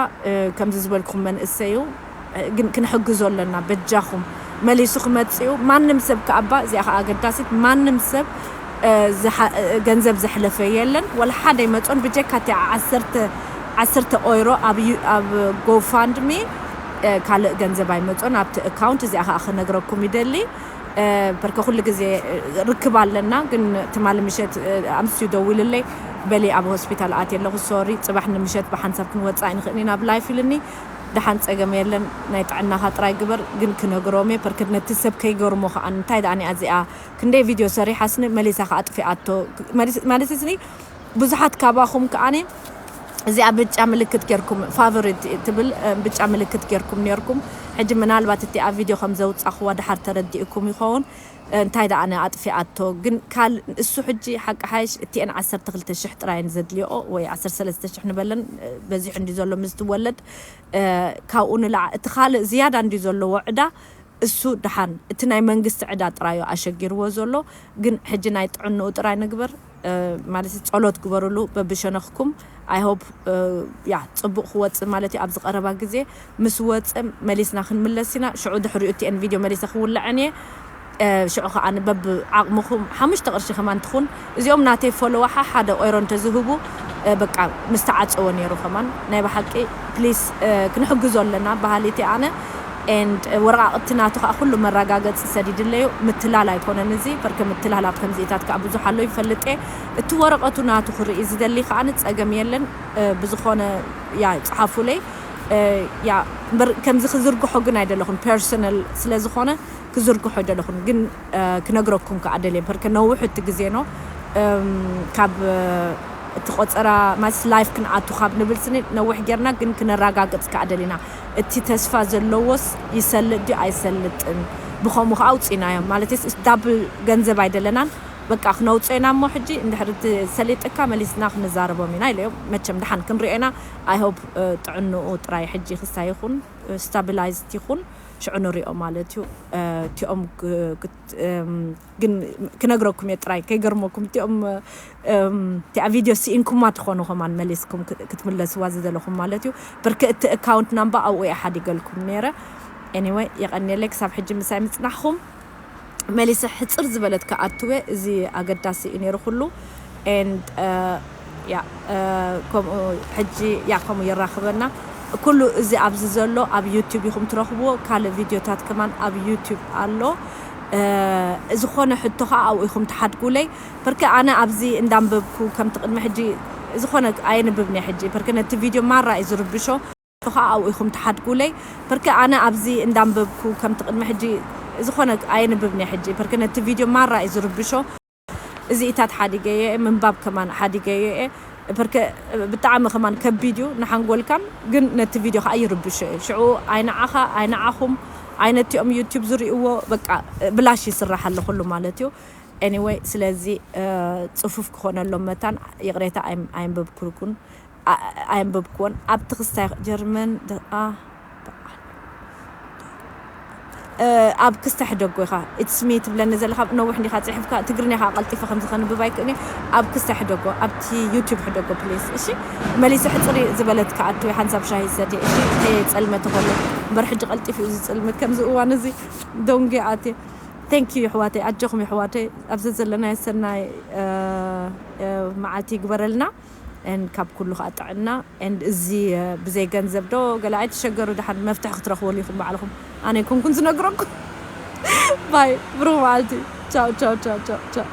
ከምዚ ዝበልኩም መንእሰይ እዩ። ግን ክንሕግዞ ኣለና በጃኹም። መሊሱ ክመፅእ እዩ። ማንም ሰብ ከኣባ እዚኣ ከዓ ኣገዳሲት ማንም ሰብ ገንዘብ ዘሕለፈ የለን። ወላ ሓደ ይመፆን ብጀካ እቲ ዓሰርተ ኦይሮ ኣብ ጎፋንድሚ ካልእ ገንዘብ ኣይመፆን ኣብቲ ኣካውንት። እዚኣ ከዓ ክነግረኩም ይደሊ። በርከ ኩሉ ግዜ ርክብ ኣለና። ግን ትማሊ ምሸት ኣምስዩ ደዊልለይ በሊ ኣብ ሆስፒታል ኣትየ ኣለኹ። ሶሪ ፅባሕ ንምሸት ብሓንሳብ ክንወፅእ ኣይንኽእልን ኢና ብላይፍ ኢልኒ። ደሓን ፀገም የለን ናይ ጥዕናኻ ጥራይ ግበር። ግን ክነግሮም እየ በርከ ነቲ ሰብ ከይገርሞ ከዓ እንታይ ደኣ እዚኣ ክንደይ ቪድዮ ሰሪሓስኒ መሊሳ ከዓ ኣጥፊኣቶ። ማለት ስኒ ብዙሓት ካባኹም ከኣኒ እዚኣ ብጫ ምልክት ጌርኩም ፋቨሪት ትብል ብጫ ምልክት ጌርኩም ኔርኩም። ሕጂ ምናልባት እቲ ኣብ ቪድዮ ከም ዘውጻኽዋ ድሓር ተረዲእኩም ይኸውን። እንታይ ደኣ ኣነ ኣጥፊኣቶ ግን ካል እሱ ሕጂ ሓቂ ሓይሽ እቲኤን ዓሰርተ ክልተ ሽሕ ጥራይን ዘድልዮ ወይ ዓሰርተ ሰለስተ ሽሕ ንበለን በዚሑ እንዲ ዘሎ ምስ ትወለድ ካብኡ ንላዕ እቲ ካልእ ዝያዳ እንዲ ዘለዎ ዕዳ እሱ ደሓን እቲ ናይ መንግስቲ ዕዳ ጥራዩ ኣሸጊርዎ ዘሎ። ግን ሕጂ ናይ ጥዕንኡ ጥራይ ንግበር። ማለት ጸሎት ግበሩሉ በብሸነኽኩም። ኣይ ሆፕ ያ ጽቡቕ ክወጽእ ማለት እዩ ኣብዚ ቀረባ ግዜ። ምስ ወጸ መሊስና ክንምለስ ኢና። ሽዑ ድሕሪኡ እቲኤን ቪድዮ መሊሰ ክውልዐን እየ። ሽዑ ከዓ በብ ዓቕምኹም ሓሙሽተ ቅርሺ ከማን ትኹን እዚኦም ናተይ ፎሎዋ ሓደ ኦይሮ እንተዝህቡ በቃ ምስተዓፀወ ነይሩ ከማን ናይ ብሓቂ ፕሊስ ክንሕግዞ ኣለና በሃሊቲ ኣነ። ኤንድ ወረቃቅቲ ናቱ ከዓ ኩሉ መረጋገፂ ሰዲድለዩ። ምትላል ኣይኮነን እዚ በርከ ምትላል ኣብ ከምዚኢታት ከዓ ብዙሕ ኣሎ ይፈልጥ እየ። እቲ ወረቀቱ ናቱ ክርኢ ዝደሊ ከዓ ጸገም የለን። ብዝኾነ ያ ፀሓፉለይ ያ እምበር ከምዚ ክዝርግሖ ግን ኣይደለኹን ፐርሰናል ስለዝኾነ ክዝርግሖ ደለኹን ግን ክነግረኩም ከዓ ደልየ በርከ ነውሕ እቲ ግዜ ነው። ካብ እቲ ቆፀራ ማስ ላይፍ ክንኣቱ ካብ ንብል ስኒ ነውሕ ጌርና ግን ክነረጋግፅ ከዓ ደሊና። እቲ ተስፋ ዘለዎስ ይሰልጥ ድዩ ኣይሰልጥን? ብኸምኡ ከዓ ኣውፂናዮም ማለት ዳብል ገንዘብ ኣይደለናን። በቃ ክነውፅኦ ኢና እሞ ሕጂ እንድሕር እቲ ሰሊጥካ መሊስና ክንዛረቦም ኢና ኢለዮም። መቸም ደሓን ክንሪኦ ኢና። ኣይ ሆፕ ጥዕንኡ ጥራይ ሕጂ ክስታይ ይኹን ስታቢላይዝድ ይኹን ሽዑ ንሪኦ ማለት እዩ። እቲኦም ግን ክነግረኩም እየ ጥራይ ከይገርመኩም እቲኦም እቲኣ ቪድዮ ስኢንኩማ ትኾኑ ከማን መሊስኩም ክትምለስዋ ዝደለኹም ማለት እዩ። ብርክ እቲ ኣካውንት ናምባ ኣብኡ እየ ሓዲገልኩም ነይረ። ኤኒወይ የቐንየለይ ክሳብ ሕጂ ምሳይ ምፅናሕኹም። መሊሰ ሕፅር ዝበለት ከኣትወ እዚ ኣገዳሲ እዩ ነይሩ ኩሉ። And ያ ከምኡ ሕጂ ያ ከምኡ የራኽበና። ኩሉ እዚ ኣብዚ ዘሎ ኣብ ዩቲዩብ ኢኹም ትረኽብዎ። ካልእ ቪድዮታት ከማን ኣብ ዩቲዩብ ኣሎ። ዝኾነ ሕቶ ከዓ ኣብኡ ኢኹም ትሓድጉለይ። በርከ ኣነ ኣብዚ እንዳንበብኩ ከምቲ ቅድሚ ሕጂ ዝኾነ ኣየንብብን እየ ሕጂ በርከ ነቲ ቪድዮ ማራ እዩ ዝርብሾ። ከዓ ኣብኡ ኢኹም ትሓድጉለይ። በርከ ኣነ ኣብዚ እንዳንበብኩ ከምቲ ቅድሚ ሕጂ ዝኾነ ኣየንብብን እየ ሕጂ በርከ ነቲ ቪድዮ ማራ እዩ ዝርብሾ። እዚኢታት ሓዲገዮ እየ፣ ምንባብ ከማን ሓዲገዮ እየ። በርከ ብጣዕሚ ከማን ከቢድ እዩ ንሓንጎልካን ግን ነቲ ቪድዮ ከዓ ይርብሾ እዩ። ሽዑ ኣይንዓኻ ኣይንዓኹም ኣይነቲኦም ዩቲዩብ ዝርእይዎ በቃ ብላሽ ይስራሕ ኣሎ ኩሉ ማለት እዩ። ኤኒወይ ስለዚ ፅፉፍ ክኾነሎም መታን ይቕሬታ ኣይንበብኩልኩን። ኣየንበብክዎን ኣብቲ ክስታይ ጀርመን ኣብ ክስታይ ሕደጎ ኢኻ ኢትስሚ ትብለኒ ዘለኻ ነዊሕ እንዲኻ ፅሕፍካ ትግርኛ ከዓ ቀልጢፈ ከምዚ ከንብብ ኣይክእልኒ። ኣብ ክስታይ ሕደጎ ኣብቲ ዩቲዩብ ሕደጎ ፕሊስ እሺ። መሊሰ ሕፅሪ ዝበለት ከዓ ኣትወ ሓንሳብ ሻሂ ሰድየ እሺ። ከየፀልመተ ከሎ እምበር ሕጂ ቀልጢፉ እዩ ዝፅልምት ከምዚ እዋን እዚ ደንጉየ ኣትየ። Thank you ኣሕዋተይ፣ ኣጆኹም ኣሕዋተይ፣ ኣብ ዘዘለናዮ ሰናይ መዓልቲ ይግበረልና። And ካብ ኩሉ ከዓ ጥዕና። And እዚ ብዘይ ገንዘብ ዶ ገለ ኣይትሸገሩ፣ ደሓን መፍትሒ ክትረኽበሉ ኢኹም ባዕልኹም። ኣነ ኣይኮንኩን ዝነግረኩም። ባይ፣ ብሩኽ መዓልቲ። ቻው ቻው ቻው ቻው ቻው።